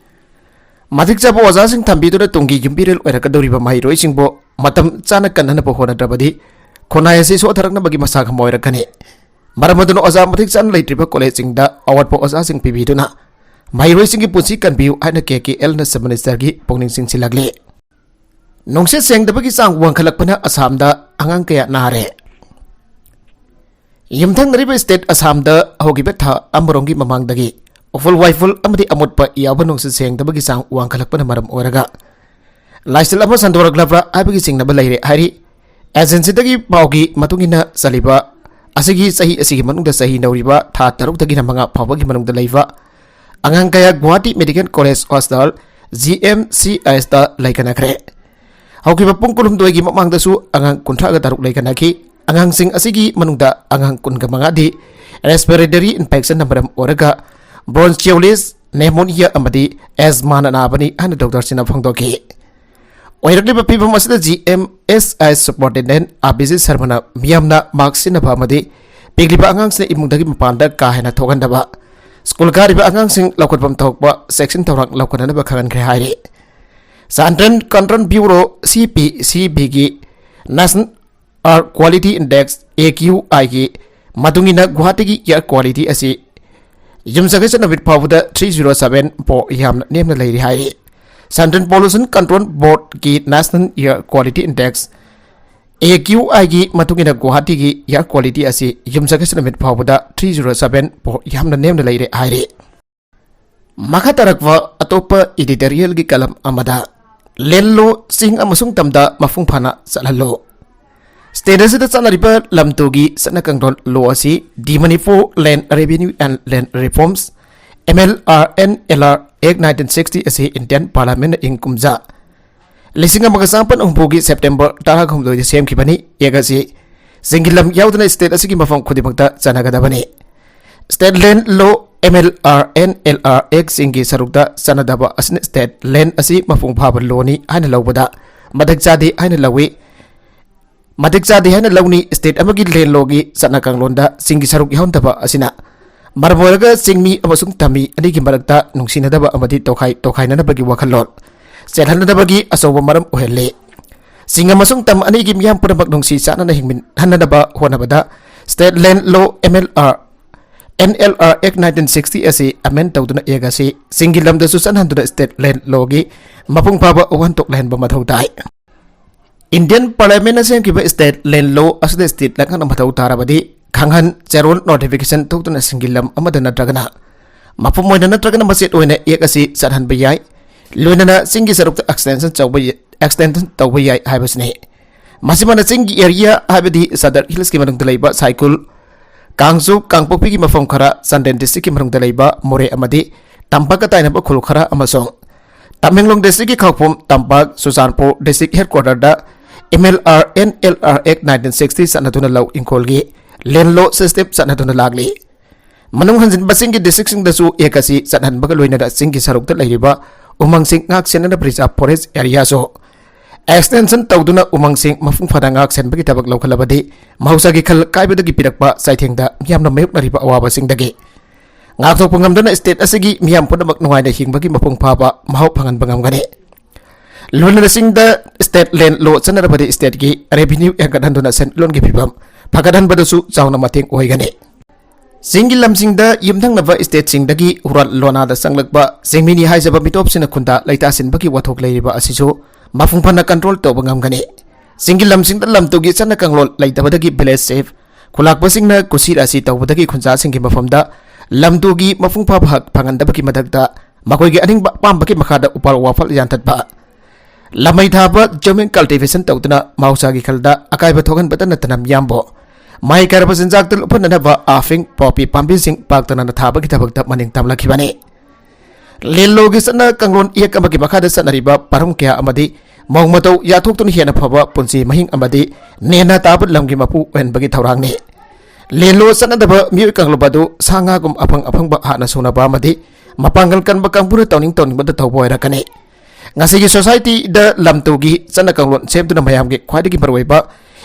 ꯃꯇꯤꯛ ꯆꯥꯕ ꯑꯣꯖꯥꯁꯤꯡ ꯊꯝꯕꯤꯗꯨꯅ ꯇꯨꯡꯒꯤ ꯌꯨꯝꯕꯤꯔꯦꯜ ꯑꯣꯏꯔꯛꯀꯗꯧꯔꯤꯕ ꯃꯍꯩꯔꯣꯏꯁꯤꯡꯕꯨ ꯃꯇꯝ ꯆꯥꯅ ꯀꯟꯅꯅꯕ ꯍꯣꯠꯅꯗ꯭ꯔꯕꯗꯤ ꯈꯨꯟꯅꯥꯏ ꯑꯁꯤ ꯁꯣꯠꯊꯔꯛꯅꯕꯒꯤ ꯃꯁꯥꯛ ꯑꯃ ꯑꯣꯏꯔꯛꯀꯅꯤ꯫ ꯃꯔꯝ ꯑꯗꯨꯅ ꯑꯣꯖꯥ ꯃꯇꯤꯛ ꯆꯥꯅ ꯂꯩꯇ꯭ꯔꯤꯕ ꯀꯣꯂꯦꯖꯁꯤꯡꯗ ꯑꯋꯥꯠꯄ ꯑꯣꯖꯥꯁꯤꯡ ꯄꯤꯕꯤꯗꯨꯅ ꯃꯍꯩꯔꯣꯏꯁꯤꯡꯒꯤ ꯄꯨꯟꯁꯤ ꯀꯟꯕꯤꯌꯨ ꯍꯥꯏꯅ ꯀꯦ ꯀꯦ ꯑꯦꯜꯅ Chief Ministerꯒꯤ ꯄꯨꯛꯅꯤꯡ ꯆꯤꯡꯁꯤꯜꯂꯛꯂꯤ꯫ ꯅꯨꯡꯁꯤꯠ ꯁꯦꯡꯗꯕꯒꯤ ꯆꯥꯡ ꯋꯥꯡꯈꯠꯂꯛꯄꯅ ꯑꯁꯥꯝꯗ ꯑꯉꯥꯡ ꯀꯌꯥ ꯅꯥꯔꯦ꯫ ꯌꯨꯝꯊꯪꯅꯔꯤꯕ state ꯑꯁꯥꯝꯗ ꯍꯧꯈꯤꯕ ꯊꯥ ꯑꯃꯔꯣꯝꯒꯤ ꯃꯃꯥꯡꯗꯒꯤ ꯎꯐꯨꯜ ꯋꯥꯏꯐꯨꯜ ꯑꯃꯗꯤ ꯑꯃꯣꯠꯄ ꯌꯥꯎꯕ ꯅꯨꯡꯁꯤꯠ ꯁꯦꯡꯗꯕꯒꯤ ꯆꯥꯡ ꯋꯥꯡꯈꯠꯂꯛꯄꯅ ꯃꯔꯝ ꯑꯣꯏꯔꯒ ꯂꯥꯏꯆꯠ ꯑꯃ ꯁꯟꯗꯣꯔꯛꯂꯕ꯭ꯔꯥ ꯍꯥꯏꯕꯒꯤ ꯆꯤꯡꯅꯕ ꯂꯩꯔꯦ ꯍꯥꯏꯔꯤ꯫ Agencyꯗꯒꯤ ꯄꯥꯎꯒꯤ ꯃꯇꯨꯡ ꯏꯟꯅ ꯆꯠꯂꯤꯕ ꯑꯁꯤꯒꯤ ꯆꯍꯤ ꯑꯁꯤꯒꯤ ꯃꯅꯨꯡꯗ ꯆꯍꯤ ꯅꯧꯔꯤꯕ ꯊꯥ ꯇꯔꯨꯛꯇꯒꯤꯅ ꯃꯉꯥ ꯐꯥꯎꯕꯒꯤ ꯃꯅꯨꯡꯗ ꯂꯩꯕ ꯑꯉꯥꯡ ꯀꯌꯥ Guwahati Medical College Hospital, G M C I ꯑꯦꯁꯇ ꯂꯩꯈꯠꯅꯈ꯭ꯔꯦ꯫ ꯍꯧꯈꯤꯕ ꯄꯨꯡ ꯀꯨꯟꯍꯨꯝꯗꯣꯏꯒꯤ ꯃꯃꯥꯡꯗꯁꯨ ꯑꯉꯥꯡ ꯀꯨꯟꯊ꯭ꯔꯥꯒ ꯇꯔꯨꯛ ꯂꯩꯈꯠꯅꯈꯤ꯫ ꯑꯉꯥꯡꯁꯤꯡ ꯑꯁꯤꯒꯤ ꯃꯅꯨꯡꯗ ꯑꯉꯥꯡ ꯀꯨꯟꯒ ꯃꯉꯥꯗꯤ respiratory infectionꯅ ꯃꯔꯝ ꯑꯣꯏꯔꯒ bronchiolitis, pneumonia ꯑꯃꯗꯤ asthmaꯅ ꯅꯥꯕꯅꯤ ꯍꯥꯏꯅ ꯗꯣꯛꯇꯔꯁꯤꯡꯅ ꯐꯣꯡꯗꯣꯛꯈꯤ꯫ ꯑꯣꯏꯔꯛꯂꯤꯕ ꯐꯤꯕꯝ ꯑꯁꯤꯗ GMHI Superintendent ꯑꯕꯤꯖꯤꯠ ꯁꯔꯃꯅ ꯃꯤꯌꯥꯝꯅ mask ꯁꯤꯖꯤꯟꯅꯕ ꯑꯃꯗꯤ ꯄꯤꯛꯂꯤꯕ ꯑꯉꯥꯡꯁꯤꯡ ꯏꯃꯨꯡꯗꯒꯤ ꯃꯄꯥꯟꯗ ꯀꯥ ꯍꯦꯟꯅ ꯊꯣꯛꯍꯟꯗꯕ, ꯁ꯭ꯀꯨꯜ ꯀꯥꯔꯤꯕ ꯑꯉꯥꯡꯁꯤꯡ ꯂꯧꯈꯠꯐꯝ ꯊꯣꯛꯄ ꯆꯦꯛꯁꯤꯟ ꯊꯧꯔꯥꯡ ꯂꯧꯈꯠꯅꯅꯕ ꯈꯪꯍꯟꯈ꯭ꯔꯦ ꯍꯥꯏꯔꯤ꯫ Central Control Bureau CPCBꯒꯤ National Air Quality Index AQIꯒꯤ ꯃꯇꯨꯡ ꯏꯟꯅ ꯒꯨꯋꯥꯍꯥꯇꯤꯒꯤ air quality ꯑꯁꯤ ꯌꯨꯝꯁꯀꯩꯁ ꯅꯨꯃꯤꯠ ꯐꯥꯎꯕꯗ three zero seven ꯐꯥꯎ ꯌꯥꯝꯅ ꯅꯦꯝꯅ ꯂꯩꯔꯤ ꯍꯥꯏꯔꯤ꯫ Central Pollution Control Boardꯀꯤ National Air Quality Index AQIꯒꯤ ꯃꯇꯨꯡ ꯏꯟꯅ ꯒꯨꯋꯥꯍꯥꯇꯤꯒꯤ air quality ꯑꯁꯤ ꯌꯨꯝꯁꯀꯩꯁ ꯅꯨꯃꯤꯠ ꯐꯥꯎꯕꯗ three zero seven ꯐꯥꯎ ꯌꯥꯝꯅ ꯅꯦꯝꯅ ꯂꯩꯔꯦ ꯍꯥꯏꯔꯤ꯫ ꯃꯈꯥ ꯇꯥꯔꯛꯄ ꯑꯇꯣꯞꯄ editorialꯒꯤ column ꯑꯃꯗ land law, ꯆꯤꯡ ꯑꯃꯁꯨꯡ ꯇꯝꯗ ꯃꯄꯨꯡ ꯐꯥꯅ ꯆꯠꯍꯜꯂꯨ꯫ State ꯑꯁꯤꯗ ꯆꯠꯅꯔꯤꯕ ꯂꯝ ꯇꯨꯒꯤ ꯆꯠꯅ ꯀꯥꯡꯂꯣꯟ law ꯑꯁꯤ The Manipur Land Revenue and Land Reforms, MLR and LR Act nineteen sixty ꯑꯁꯤ Indian Parliamentꯅ ꯏꯪ ꯀꯨꯝꯖꯥ ꯂꯤꯁꯤꯡ ꯑꯃꯒ ꯆꯃꯥꯄꯟ ꯍꯨꯝꯐꯨꯒꯤ September ꯇꯔꯥꯍꯨꯝꯗꯣꯏꯗ ꯁꯦꯝꯈꯤꯕꯅꯤ꯫ Act ꯑꯁꯤ ꯆꯤꯡꯒꯤ ꯂꯝ ꯌꯥꯎꯗꯅ state ꯑꯁꯤꯒꯤ ꯃꯐꯝ ꯈꯨꯗꯤꯡꯃꯛꯇ ꯆꯠꯅꯒꯗꯕꯅꯤ꯫ State Land Law, MLR and LR Actꯁꯤꯡꯒꯤ ꯁꯔꯨꯛꯇ ꯆꯠꯅꯗꯕ ꯑꯁꯤꯅ state land ꯑꯁꯤ ꯃꯄꯨꯡ ꯐꯥꯕ lawꯅꯤ ꯍꯥꯏꯅ ꯂꯧꯕꯗ ꯃꯇꯤꯛ ꯆꯥꯗꯦ ꯍꯥꯏꯅ ꯂꯧꯏ꯫ ꯃꯇꯤꯛ ꯆꯥꯗꯦ ꯍꯥꯏꯅ ꯂꯧꯅꯤ꯫ State ꯑꯃꯒꯤ land lawꯒꯤ ꯆꯠꯅ ꯀꯥꯡꯂꯣꯟꯗ ꯆꯤꯡꯒꯤ ꯁꯔꯨꯛ ꯌꯥꯎꯍꯟꯗꯕ ꯑꯁꯤꯅ ꯃꯔꯝ ꯑꯣꯏꯔꯒ ꯆꯤꯡꯃꯤ ꯑꯃꯁꯨꯡ ꯇꯝꯃꯤ ꯑꯅꯤꯒꯤ ꯃꯔꯛꯇ ꯅꯨꯡꯁꯤꯅꯗꯕ ꯑꯃꯗꯤ ꯇꯣꯈꯥꯏ ꯇꯣꯈꯥꯏꯅꯅꯕꯒꯤ ꯋꯥꯈꯜꯂꯣꯟ ꯆꯦꯜꯍꯟꯅꯗꯕꯒꯤ ꯑꯆꯧꯕ ꯃꯔꯝ ꯑꯣꯏꯍꯜꯂꯤ꯫ ꯆꯤꯡ ꯑꯃꯁꯨꯡ ꯇꯝ ꯑꯅꯤꯒꯤ ꯃꯤꯌꯥꯝ ꯄꯨꯝꯅꯃꯛ ꯅꯨꯡꯁꯤ ꯆꯥꯟꯅꯅ ꯍꯤꯡꯃꯤꯟꯍꯟꯅꯅꯕ ꯍꯣꯠꯅꯕꯗ State Land Law, MLR, NLR Act nineteen sixty ꯑꯁꯤ amend ꯇꯧꯗꯨꯅ Act ꯑꯁꯤ ꯆꯤꯡꯒꯤ ꯂꯝꯗꯁꯨ ꯆꯠꯍꯟꯗꯨꯅ state land lawꯒꯤ ꯃꯄꯨꯡ ꯐꯥꯕ ꯋꯥꯍꯟꯊꯣꯛ ꯂꯩꯍꯟꯕ ꯃꯊꯧ ꯇꯥꯏ꯫ Indian Parliamentꯅ ꯁꯦꯝꯈꯤꯕ state land law ꯑꯁꯤꯗ state ꯂꯩꯉꯥꯛꯅ ꯃꯊꯧ ꯇꯥꯔꯕꯗꯤ ꯈꯪꯍꯟ ꯆꯦꯔꯣꯜ notification ꯊꯣꯛꯇꯨꯅ ꯆꯤꯡꯒꯤ ꯂꯝ ꯑꯃꯗ ꯅꯠꯇ꯭ꯔꯒꯅ ꯃꯄꯨꯝ ꯑꯣꯏꯅ ꯅꯠꯇ꯭ꯔꯒꯅ ꯃꯆꯦꯠ ꯑꯣꯏꯅ Act ꯑꯁꯤ ꯆꯠꯍꯟꯕ ꯌꯥꯏ꯫ ꯂꯣꯏꯅꯅ ꯆꯤꯡꯒꯤ ꯁꯔꯨꯛꯇ extension ꯇꯧꯕ ꯌ-, extension ꯇꯧꯕ ꯌꯥꯏ ꯍꯥꯏꯕꯁꯤꯅꯤ꯫ ꯃꯁꯤꯃꯅ ꯆꯤꯡꯒꯤ area ꯍꯥꯏꯕꯗꯤ Sadar Hillsꯀꯤ ꯃꯅꯨꯡꯗ ꯂꯩꯕ ꯁꯥꯏꯈꯨꯜ, ꯀꯥꯡꯖꯨ, ꯀꯥꯡꯄꯣꯛꯄꯤꯒꯤ ꯃꯐꯝ ꯈꯔ, ꯆꯥꯟꯗꯦꯜ districtꯀꯤ ꯃꯅꯨꯡꯗ ꯂꯩꯕ ꯃꯣꯔꯦ ꯑꯃꯗꯤ ꯇꯝꯄꯥꯛꯀ ꯇꯥꯏꯅꯕ ꯈꯨꯜ ꯈꯔ ꯑꯃꯁꯨꯡ ꯇꯃꯦꯡꯂꯣꯡ ꯗꯤꯁꯇ꯭ꯔꯤꯛꯀꯤ ꯈꯥꯎꯄꯨꯝ, ꯇꯝꯄꯥꯛ, ꯆꯨꯔꯆꯥꯟꯄꯨꯔ ꯗꯤꯁꯇ꯭ꯔꯤꯛ ꯍꯦꯗꯀ꯭ꯋꯥꯇꯔꯗ M L R N L R ꯑꯦꯛ ꯅꯥꯏꯟꯇꯤꯟ ꯁꯤꯛꯁꯇꯤ ꯆꯠꯅꯗꯨꯅ ꯂꯧ ꯏꯪꯈꯣꯜꯒꯤ ꯂꯦꯟ ꯂꯣ ꯁꯤꯁꯇꯦꯝ ꯆꯠꯅꯗꯨꯅ ꯂꯥꯛꯂꯤ꯫ ꯃꯅꯨꯡ ꯍꯟꯖꯤꯟꯕꯁꯤꯡꯒꯤ ꯗꯤꯁꯇ꯭ꯔꯤꯛꯁꯤꯡꯗꯁꯨ ꯑꯦꯛ ꯑꯁꯤ ꯆꯠꯍꯟꯕꯒ ꯂꯣꯏꯅꯅ ꯆꯤꯡꯒꯤ ꯁꯔꯨꯛꯇ ꯂꯩꯔꯤꯕ ꯎꯃꯪꯁꯤꯡ ꯉꯥꯛ ꯁꯦꯟꯅꯅꯕ ꯔꯤꯖꯥꯔꯚ ꯐꯣꯔꯦꯁ ꯑꯦꯔꯤꯌꯥꯁꯨ ꯑꯦꯛꯁꯇꯦꯟꯁꯟ ꯇꯧꯗꯨꯅ ꯎꯃꯪꯁꯤꯡ ꯃꯄꯨꯡ ꯐꯥꯅ ꯉꯥꯛ ꯁꯦꯟꯕꯒꯤ ꯊꯕꯛ ꯂꯧꯈꯠꯂꯕꯗꯤ ꯃꯍꯧꯁꯥꯒꯤ ꯈꯜ ꯀꯥꯏꯕꯗꯒꯤ ꯄꯤꯔꯛꯄ ꯆꯩꯊꯦꯡꯗ ꯃꯤꯌꯥꯝꯅ ꯃꯥꯌꯣꯛꯅꯔꯤꯕ ꯑꯋꯥꯕꯁꯤꯡꯗꯒꯤ ꯉꯥꯛꯊꯣꯛꯄ ꯉꯝꯗꯨꯅ ꯁ꯭ꯇꯦꯠ ꯑꯁꯤꯒꯤ ꯃꯤꯌꯥꯝ ꯄꯨꯝꯅꯃꯛ ꯅꯨꯡꯉꯥꯏꯅ ꯍꯤꯡꯕꯒꯤ ꯃꯄꯨꯡ ꯐꯥꯕ ꯃꯍꯥꯎ ꯐꯪꯍꯟꯕ ꯉꯝꯒꯅꯤ꯫ ꯂꯨꯅ ꯆꯤꯡꯗ ꯁ꯭ꯇꯦꯠ ꯂꯦꯟ ꯂꯣ ꯆꯠꯅꯔꯕꯗꯤ ꯁ꯭ꯇꯦꯠꯀꯤ ꯔꯦꯚꯤꯅ꯭ꯌꯨ ꯍꯦꯟꯒꯠꯍꯟꯗꯨꯅ ꯁꯦꯟꯃꯤꯠꯂꯣꯟꯒꯤ ꯐꯤꯕꯝ ꯐꯒꯠꯍꯟꯕꯗꯁꯨ ꯆꯥꯎꯅ ꯃꯇꯦꯡ ꯑꯣꯏꯒꯅꯤ꯫ ꯆꯤꯡꯒꯤ ꯂꯝꯁꯤꯡꯗ ꯌꯨꯝꯊꯪꯅꯕ ꯁ꯭ꯇꯦꯠꯁꯤꯡꯗꯒꯤ ꯍꯨꯔꯥꯟ ꯂꯣꯅꯥꯗ ꯆꯪꯂꯛꯄ ꯆꯤꯡꯃꯤꯅꯤ ꯍꯥꯏꯖꯕ ꯃꯤꯇꯣꯞꯁꯤꯡꯅ ꯈꯨꯟꯗꯥ ꯂꯩꯇꯥꯁꯤꯟꯕꯒꯤ ꯋꯥꯊꯣꯛ ꯂꯩꯔꯤꯕ ꯑꯁꯤꯁꯨ ꯃꯄꯨꯡ ꯐꯥꯅ ꯀꯟꯇ꯭ꯔꯣꯜ ꯇꯧꯕ ꯉꯝꯒꯅꯤ꯫ ꯆꯤꯡꯒꯤ ꯂꯝꯁꯤꯡꯗ ꯂꯝ ꯇꯨꯒꯤ ꯆꯠꯅ ꯀꯥꯡꯂꯣꯟ ꯂꯩꯇꯕꯗꯒꯤ ꯚꯤꯂꯦꯖ ꯁꯦꯐ ꯈꯨꯂꯥꯛꯄꯁꯤꯡꯅ ꯀꯨꯁꯤ ꯔꯥꯁꯤ ꯇꯧꯕꯗꯒꯤ ꯈꯨꯟꯖꯥꯁꯤꯡꯒꯤ ꯃꯐꯝꯗ ꯂꯝ ꯇꯨꯒꯤ ꯃꯄꯨꯡ ꯐꯥꯕ ꯍꯛ ꯐꯪꯍꯟꯗꯕꯒꯤ ꯃꯊꯛꯇ ꯃꯈꯣꯏꯒꯤ ꯑꯅꯤꯡꯕ ꯑꯄꯥꯝꯕꯒꯤ ꯃꯈꯥꯗ ꯎꯄꯥꯜ ꯋꯥꯐꯜ ꯌꯥꯟꯊꯠꯄ, ꯂꯝꯃꯩ ꯊꯥꯕ ꯖꯃꯤꯟ ꯀꯜꯇꯤꯚꯦꯁꯟ ꯇꯧꯗꯨꯅ ꯃꯍꯧꯁꯥꯒꯤ ꯈꯜꯗ ꯑꯀꯥꯏꯕ ꯊꯣꯛꯍꯟꯕꯇ ꯅꯠꯇꯅ ꯃꯤꯌꯥꯝꯕꯨ ꯃꯍꯩ ꯀꯥꯔꯕ ꯆꯤꯟꯖꯥꯛꯇ ꯂꯨꯞꯍꯟꯅꯅꯕ ꯑꯥꯐꯤꯡ ꯄꯣꯄꯤ ꯄꯥꯝꯕꯤꯁꯤꯡ ꯄꯥꯛꯇꯅ ꯊꯥꯕꯒꯤ ꯊꯕꯛꯇ ꯃꯅꯤꯡ ꯇꯝꯂꯛꯈꯤꯕꯅꯤ꯫ ꯂꯦꯟꯂꯣꯒꯤ ꯆꯠꯅ ꯀꯥꯡꯂꯣꯟ ꯏꯌꯦꯛ ꯑꯃꯒꯤ ꯃꯈꯥꯗ ꯆꯠꯅꯔꯤꯕ ꯄꯔꯝ ꯀꯌꯥ ꯑꯃꯗꯤ ꯃꯑꯣꯡ ꯃꯇꯧ ꯌꯥꯊꯣꯛꯇꯨꯅ ꯍꯦꯟꯅ ꯐꯕ ꯄꯨꯟꯁꯤ ꯃꯍꯤꯡ ꯑꯃꯗꯤ ꯅꯦꯅ ꯇꯥꯕ ꯂꯝꯒꯤ ꯃꯄꯨ ꯑꯣꯏꯍꯟꯕꯒꯤ ꯊꯧꯔꯥꯡꯅꯤ꯫ ꯂꯦꯟꯂꯣ ꯆꯠꯅꯗꯕ ꯃꯤꯑꯣꯏ ꯀꯥꯡꯂꯨꯞ ꯑꯗꯨ ꯁꯥ ꯉꯥꯒꯨꯝ ꯑꯐꯪ ꯑꯐꯪꯕ ꯍꯥꯟꯅ ꯁꯨꯅꯕ ꯑꯃꯗꯤ ꯃꯄꯥꯡꯒꯜ ꯀꯟꯕ ꯀꯥꯡꯕꯨꯅ ꯇꯧꯅꯤꯡ ꯇꯧꯅꯤꯡꯕꯗ ꯇꯧꯕ ꯑꯣꯏꯔꯛꯀꯅꯤ꯫ ꯉꯁꯤꯒꯤ ꯁꯣꯁꯥꯏꯇꯤꯗ ꯂꯝ ꯇꯨꯒꯤ ꯆꯠꯅ ꯀꯥꯡꯂꯣꯟ ꯁꯦꯝꯗꯨꯅ ꯃꯌꯥꯝꯒꯤ ꯈ꯭ꯋꯥꯏꯗꯒꯤ ꯃꯔꯨꯑꯣꯏꯕ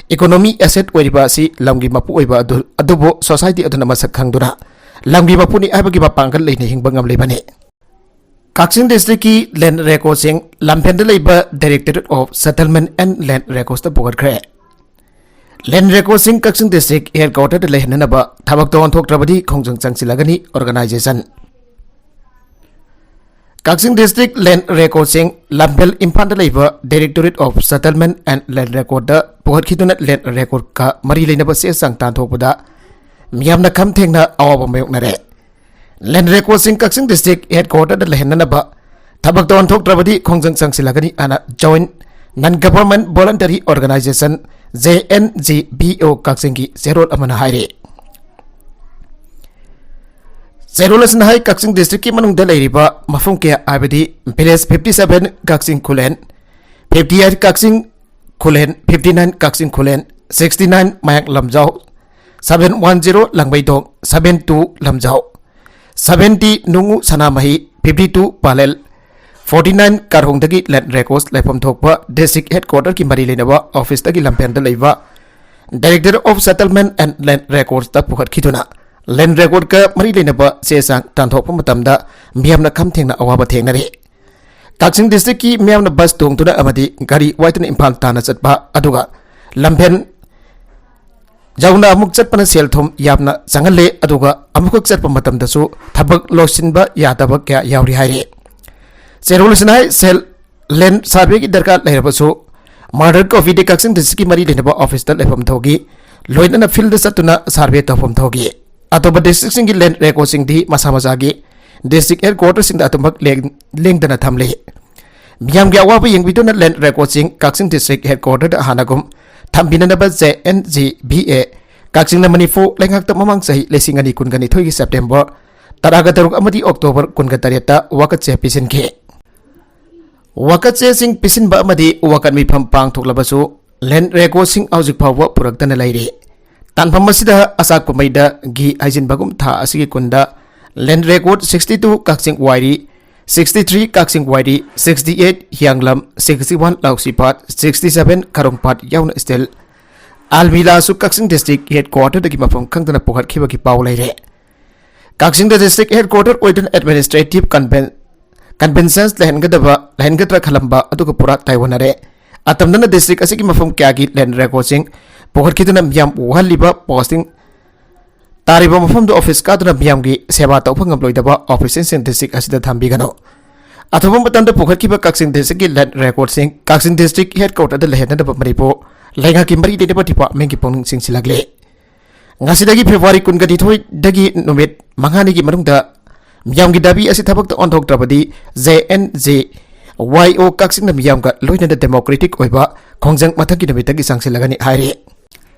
ꯏꯀꯣꯅꯣꯃꯤ ꯑꯦꯁꯦꯠ ꯑꯣꯏꯔꯤꯕ ꯑꯁꯤ ꯂꯝꯒꯤ ꯃꯄꯨ ꯑꯣꯏꯕ ꯑꯗꯨ, ꯑꯗꯨꯕꯨ ꯁꯣꯁꯥꯏꯇꯤ ꯑꯗꯨꯅ ꯃꯁꯛ ꯈꯪꯗꯨꯅ ꯂꯝꯒꯤ ꯃꯄꯨꯅꯤ ꯍꯥꯏꯕꯒꯤ ꯃꯄꯥꯡꯒꯜ ꯂꯩꯅ ꯍꯤꯡꯕ ꯉꯝꯂꯤꯕꯅꯤ꯫ ꯀꯛꯆꯤꯡ ꯗꯤꯁꯇ꯭ꯔꯤꯛꯀꯤ ꯂꯦꯟ ꯔꯦꯀꯣꯔꯗꯁꯤꯡ ꯂꯝꯐꯦꯜꯗ ꯂꯩꯕ Directorate of Settlement and Land Recordsꯇ ꯄꯨꯈꯠꯈ꯭ꯔꯦ꯫ ꯂꯦꯟ ꯔꯦꯀꯣꯔꯗꯁꯤꯡ ꯀꯛꯆꯤꯡ ꯗꯤꯁꯇ꯭ꯔꯤꯛ ꯍꯦꯗꯀ꯭ꯋꯥꯇꯔꯗ ꯂꯩꯍꯟꯅꯅꯕ ꯊꯕꯛꯇ ꯑꯣꯟꯊꯣꯛꯇ꯭ꯔꯕꯗꯤ ꯈꯣꯡꯖꯪ ꯆꯪꯁꯤꯜꯂꯒꯅꯤ ꯑꯣꯔꯒꯅꯥꯏꯖꯦꯁꯟ꯫ ꯀꯛꯆꯤꯡ ꯗꯤꯁꯇ꯭ꯔꯤꯛ ꯂꯦꯟ ꯔꯦꯀꯣꯔꯗꯁꯤꯡ ꯂꯝꯐꯦꯜ ꯏꯝꯐꯥꯜꯗ ꯂꯩꯕ Directorate of Settlement and Land Recordꯗ ꯄꯨꯈꯠꯈꯤꯗꯨꯅ ꯂꯦꯟ ꯔꯦꯀꯣꯔꯗꯀ ꯃꯔꯤ ꯂꯩꯅꯕ ꯆꯦ ꯆꯥꯡ ꯇꯥꯟꯊꯣꯛꯄꯗ ꯃꯤꯌꯥꯝꯅ ꯈꯝ ꯊꯦꯡꯅ ꯑꯋꯥꯕ ꯃꯥꯌꯣꯛꯅꯔꯦ꯫ ꯂꯦꯟ ꯔꯦꯀꯣꯔꯗꯁꯤꯡ ꯀꯛꯆꯤꯡ ꯗꯤꯁꯇ꯭ꯔꯤꯛ ꯍꯦꯗꯀ꯭ꯋꯥꯇꯔꯗ ꯂꯩꯍꯟꯅꯅꯕ ꯊꯕꯛꯇ ꯑꯣꯟꯊꯣꯛꯇ꯭ꯔꯕꯗꯤ ꯈꯣꯡꯖꯪ ꯆꯪꯁꯤꯜꯂꯒꯅꯤ ꯍꯥꯏꯅ Joint Non Government Voluntary Organization, J N G V O, ꯀꯛꯆꯤꯡꯒꯤ ꯆꯦꯔꯣꯜ ꯑꯃꯅ ꯍꯥꯏꯔꯤ꯫ ꯆꯦꯔꯣꯜ ꯑꯁꯤꯅ ꯍꯥꯏ, ꯀꯛꯆꯤꯡ ꯗꯤꯁꯇ꯭ꯔꯤꯛꯀꯤ ꯃꯅꯨꯡꯗ ꯂꯩꯔꯤꯕ ꯃꯐꯝ ꯀꯌꯥ, ꯍꯥꯏꯕꯗꯤ village fifty seven Kakching Khunou, fifty eight Kakching Khunou, fifty nine Kakching Khunou, sixty nine Mayang Lamjao, seven one zero Langmeidong, seven two Lamjao, seventy ꯅꯨꯡꯉꯨ Sanamahi, fifty two Palel, forty nine ꯀꯥꯔꯣꯡꯗꯒꯤ ꯂꯦꯟ ꯔꯦꯀꯣꯔꯗꯁ ꯂꯩꯐꯝ ꯊꯣꯛꯄ ꯗꯤꯁꯇ꯭ꯔꯤꯛ ꯍꯦꯗꯀ꯭ꯋꯥꯇꯔꯒꯤ ꯃꯔꯤ ꯂꯩꯅꯕ ꯑꯣꯐꯤꯁꯇꯒꯤ ꯂꯝꯐꯦꯜꯗ ꯂꯩꯕ Director of Settlement and Land Recordsꯇ ꯄꯨꯈꯠꯈꯤꯗꯨꯅ, ꯂꯦꯟ ꯔꯦꯀꯣꯔꯗꯀ ꯃꯔꯤ ꯂꯩꯅꯕ ꯆꯦ ꯆꯥꯡ ꯇꯥꯟꯊꯣꯛꯄ ꯃꯇꯝꯗ ꯃꯤꯌꯥꯝꯅ ꯈꯝ ꯊꯦꯡꯅ ꯑꯋꯥꯕ ꯊꯦꯡꯅꯔꯤ꯫ ꯀꯛꯆꯤꯡ ꯗꯤꯁꯇ꯭ꯔꯤꯛꯀꯤ ꯃꯤꯌꯥꯝꯅ ꯕꯁ ꯇꯣꯡꯗꯨꯅ ꯑꯃꯗꯤ ꯒꯥꯔꯤ ꯋꯥꯏꯗꯨꯅ ꯏꯝꯐꯥꯜ ꯇꯥꯟꯅ ꯆꯠꯄ, ꯑꯗꯨꯒ ꯂꯝꯐꯦꯜ ꯌꯧꯅ ꯑꯃꯨꯛ ꯆꯠꯄꯅ ꯁꯦꯜ ꯊꯨꯝ ꯌꯥꯝꯅ ꯆꯪꯍꯜꯂꯦ, ꯑꯗꯨꯒ ꯑꯃꯨꯛꯈꯛ ꯆꯠꯄ ꯃꯇꯝꯗꯁꯨ ꯊꯕꯛ ꯂꯣꯏꯁꯤꯟꯕ ꯌꯥꯗꯕ ꯀꯌꯥ ꯌꯥꯎꯔꯤ ꯍꯥꯏꯔꯤ꯫ ꯆꯦꯔꯣꯜ ꯑꯁꯤꯅ ꯍꯥꯏ, ꯁꯦꯜ ꯂꯦꯟ ꯁꯥꯔꯚꯦꯒꯤ ꯗꯔꯀꯥꯔ ꯂꯩꯔꯕꯁꯨ, ꯃꯥꯔꯗꯔ ꯀꯣꯄꯤꯗꯤ ꯀꯛꯆꯤꯡ ꯗꯤꯁꯇ꯭ꯔꯤꯛꯀꯤ ꯃꯔꯤ ꯂꯩꯅꯕ ꯑꯣꯐꯤꯁꯇ ꯂꯩꯐꯝ ꯊꯣꯛꯏ, ꯂꯣꯏꯅꯅ ꯐꯤꯜꯗ ꯆꯠꯇꯨꯅ ꯁꯥꯔꯚꯦ ꯇꯧꯐꯝ ꯊꯣꯛꯏ꯫ ꯑꯇꯣꯞꯄ ꯗꯤꯁꯇ꯭ꯔꯤꯛꯁꯤꯡꯒꯤ ꯂꯦꯟ ꯔꯦꯀꯣꯔꯗꯁꯤꯡꯗꯤ ꯃꯁꯥ ꯃꯁꯥꯒꯤ ꯗꯤꯁꯇ꯭ꯔꯤꯛ ꯍꯦꯗꯀ꯭ꯋꯥꯇꯔꯁꯤꯡꯗ ꯑꯗꯨꯃꯛ ꯂꯦꯡ-, ꯂꯦꯡꯗꯅ ꯊꯝꯂꯤ꯫ ꯃꯤꯌꯥꯝꯒꯤ ꯑꯋꯥꯕ ꯌꯦꯡꯕꯤꯗꯨꯅ ꯂꯦꯟ ꯔꯦꯀꯣꯔꯗꯁꯤꯡ ꯀꯛꯆꯤꯡ ꯗꯤꯁꯇ꯭ꯔꯤꯛ ꯍꯦꯗꯀ꯭ꯋꯥꯇꯔꯗ ꯍꯥꯟꯅꯒꯨꯝ ꯊꯝꯕꯤꯅꯅꯕ J N G V A ꯀꯛꯆꯤꯡꯅ ꯃꯅꯤꯄꯨꯔ ꯂꯩꯉꯥꯛꯇ ꯃꯃꯥꯡ ꯆꯍꯤ ꯂꯤꯁꯤꯡ ꯑꯅꯤ ꯀꯨꯟꯒ ꯅꯤꯊꯣꯏꯒꯤ ꯁꯦꯞꯇꯦꯝꯕꯔ ꯇꯔꯥꯒ ꯇꯔꯨꯛ ꯑꯃꯗꯤ ꯑꯣꯛꯇꯣꯕꯔ ꯀꯨꯟꯒ ꯇꯔꯦꯠꯇ ꯋꯥꯀꯠ ꯆꯦ ꯄꯤꯁꯤꯟꯈꯤ꯫ ꯋꯥꯀꯠ ꯆꯦꯁꯤꯡ ꯄꯤꯁꯤꯟꯕ ꯑꯃꯗꯤ ꯋꯥꯀꯠ ꯃꯤꯐꯝ ꯄꯥꯡꯊꯣꯛꯂꯕꯁꯨ, ꯂꯦꯟ ꯔꯦꯀꯣꯔꯗꯁꯤꯡ ꯍꯧꯖꯤꯛ ꯐꯥꯎꯕ ꯄꯨꯔꯛꯇꯅ ꯂꯩꯔꯤ꯫ ꯇꯥꯟꯐꯝ ꯑꯁꯤꯗ ꯑꯆꯥꯛ ꯀꯨꯝꯍꯩꯗ ꯘꯤ ꯍꯩꯖꯤꯟꯕꯒꯨꯝ ꯊꯥ ꯑꯁꯤꯒꯤ ꯀꯨꯟꯗ land record sixty two Kakching Wairi, sixty three Kakching Wairi, sixty eight Heiyanglam, sixty one Lousiphat, sixty seven Kharongphat ꯌꯥꯎꯅ ꯁ꯭ꯇꯤꯜ ꯑꯜꯃꯤꯔꯥꯁꯨ ꯀꯛꯆꯤꯡ ꯗꯤꯁꯇ꯭ꯔꯤꯛ ꯍꯦꯗꯀ꯭ꯋꯥꯇꯔꯗꯒꯤ ꯃꯐꯝ ꯈꯪꯗꯅ ꯄꯨꯈꯠꯈꯤꯕꯒꯤ ꯄꯥꯎ ꯂꯩꯔꯦ꯫ ꯀꯛꯆꯤꯡꯗ ꯗꯤꯁꯇ꯭ꯔꯤꯛ ꯍꯦꯗꯀ꯭ꯋꯥꯇꯔ ꯑꯣꯏꯗꯨꯅ ꯑꯦꯗꯃꯤꯅꯤꯁꯇ꯭ꯔꯦꯇꯤꯚ ꯀꯟꯚꯦꯟ-, ꯀꯟꯚꯦꯟꯁꯟꯁ ꯂꯩꯍꯟꯒꯗꯕ, ꯂꯩꯍꯟꯒꯗ꯭ꯔꯥ ꯈꯜꯂꯝꯕ ꯑꯗꯨꯒ ꯄꯨꯔꯥ ꯇꯥꯏꯑꯣꯟꯅꯔꯦ꯫ ꯑꯇꯝꯅꯅ ꯗꯤꯁꯇ꯭ꯔꯤꯛ ꯑꯁꯤꯒꯤ ꯃꯐꯝ ꯀꯌꯥꯒꯤ ꯂꯦꯟ ꯔꯦꯀꯣꯔꯗꯁꯤꯡ ꯄꯨꯈꯠꯈꯤꯗꯨꯅ ꯃꯤꯌꯥꯝ ꯋꯥꯍꯜꯂꯤꯕ ꯄꯣꯁꯇꯤꯡ ꯇꯥꯔꯤꯕ ꯃꯐꯝꯗꯨ ꯑꯣꯐꯤꯁ ꯀꯥꯗꯨꯅ ꯃꯤꯌꯥꯝꯒꯤ ꯁꯦꯕꯥ ꯇꯧꯕ ꯉꯝꯂꯣꯏꯗꯕ ꯑꯣꯐꯤꯁꯁꯤꯡ ꯗꯤꯁꯇ꯭ꯔꯤꯛ ꯑꯁꯤꯗ ꯊꯝꯕꯤꯒꯅꯨ꯫ ꯑꯊꯨꯕ ꯃꯇꯝꯗ ꯄꯨꯈꯠꯈꯤꯕ ꯀꯛꯆꯤꯡ ꯗꯤꯁꯇ꯭ꯔꯤꯛꯀꯤ ꯂꯦꯟ ꯔꯦꯀꯣꯔꯗꯁꯤꯡ ꯀꯛꯆꯤꯡ ꯗꯤꯁꯇ꯭ꯔꯤꯛ ꯍꯦꯗꯀ꯭ꯋꯥꯇꯔꯗ ꯂꯩꯍꯟꯅꯅꯕ ꯃꯅꯤꯄꯨꯔ ꯂꯩꯉꯥꯛꯀꯤ ꯃꯔꯤ ꯂꯩꯅꯕ ꯗꯤꯄꯥꯔꯠꯃꯦꯟꯒꯤ ꯄꯨꯛꯅꯤꯡ ꯆꯤꯡꯁꯤꯜꯂꯛꯂꯤ꯫ ꯉꯁꯤꯗꯒꯤ ꯐꯦꯕ꯭ꯔꯨꯋꯥꯔꯤ ꯀꯨꯟꯒ ꯅꯤꯊꯣꯏꯗꯒꯤ ꯅꯨꯃꯤꯠ ꯃꯉꯥꯅꯤꯒꯤ ꯃꯅꯨꯡꯗ ꯃꯤꯌꯥꯝꯒꯤ ꯗꯥꯕꯤ ꯑꯁꯤ ꯊꯕꯛꯇ ꯑꯣꯟꯊꯣꯛꯇ꯭ꯔꯕꯗꯤ, ꯖꯦ ꯑꯦꯟ ꯖꯦ ꯋꯥꯏ ꯑꯣ ꯀꯛꯆꯤꯡꯅ ꯃꯤꯌꯥꯝꯒ ꯂꯣꯏꯅꯅ ꯗꯦꯃꯣꯀ꯭ꯔꯦꯇꯤꯛ ꯑꯣꯏꯕ ꯈꯣꯡꯖꯪ ꯃꯊꯪꯒꯤ ꯅꯨꯃꯤꯠꯇꯒꯤ ꯆꯪꯁꯤꯜꯂꯒꯅꯤ ꯍꯥꯏꯔꯤ꯫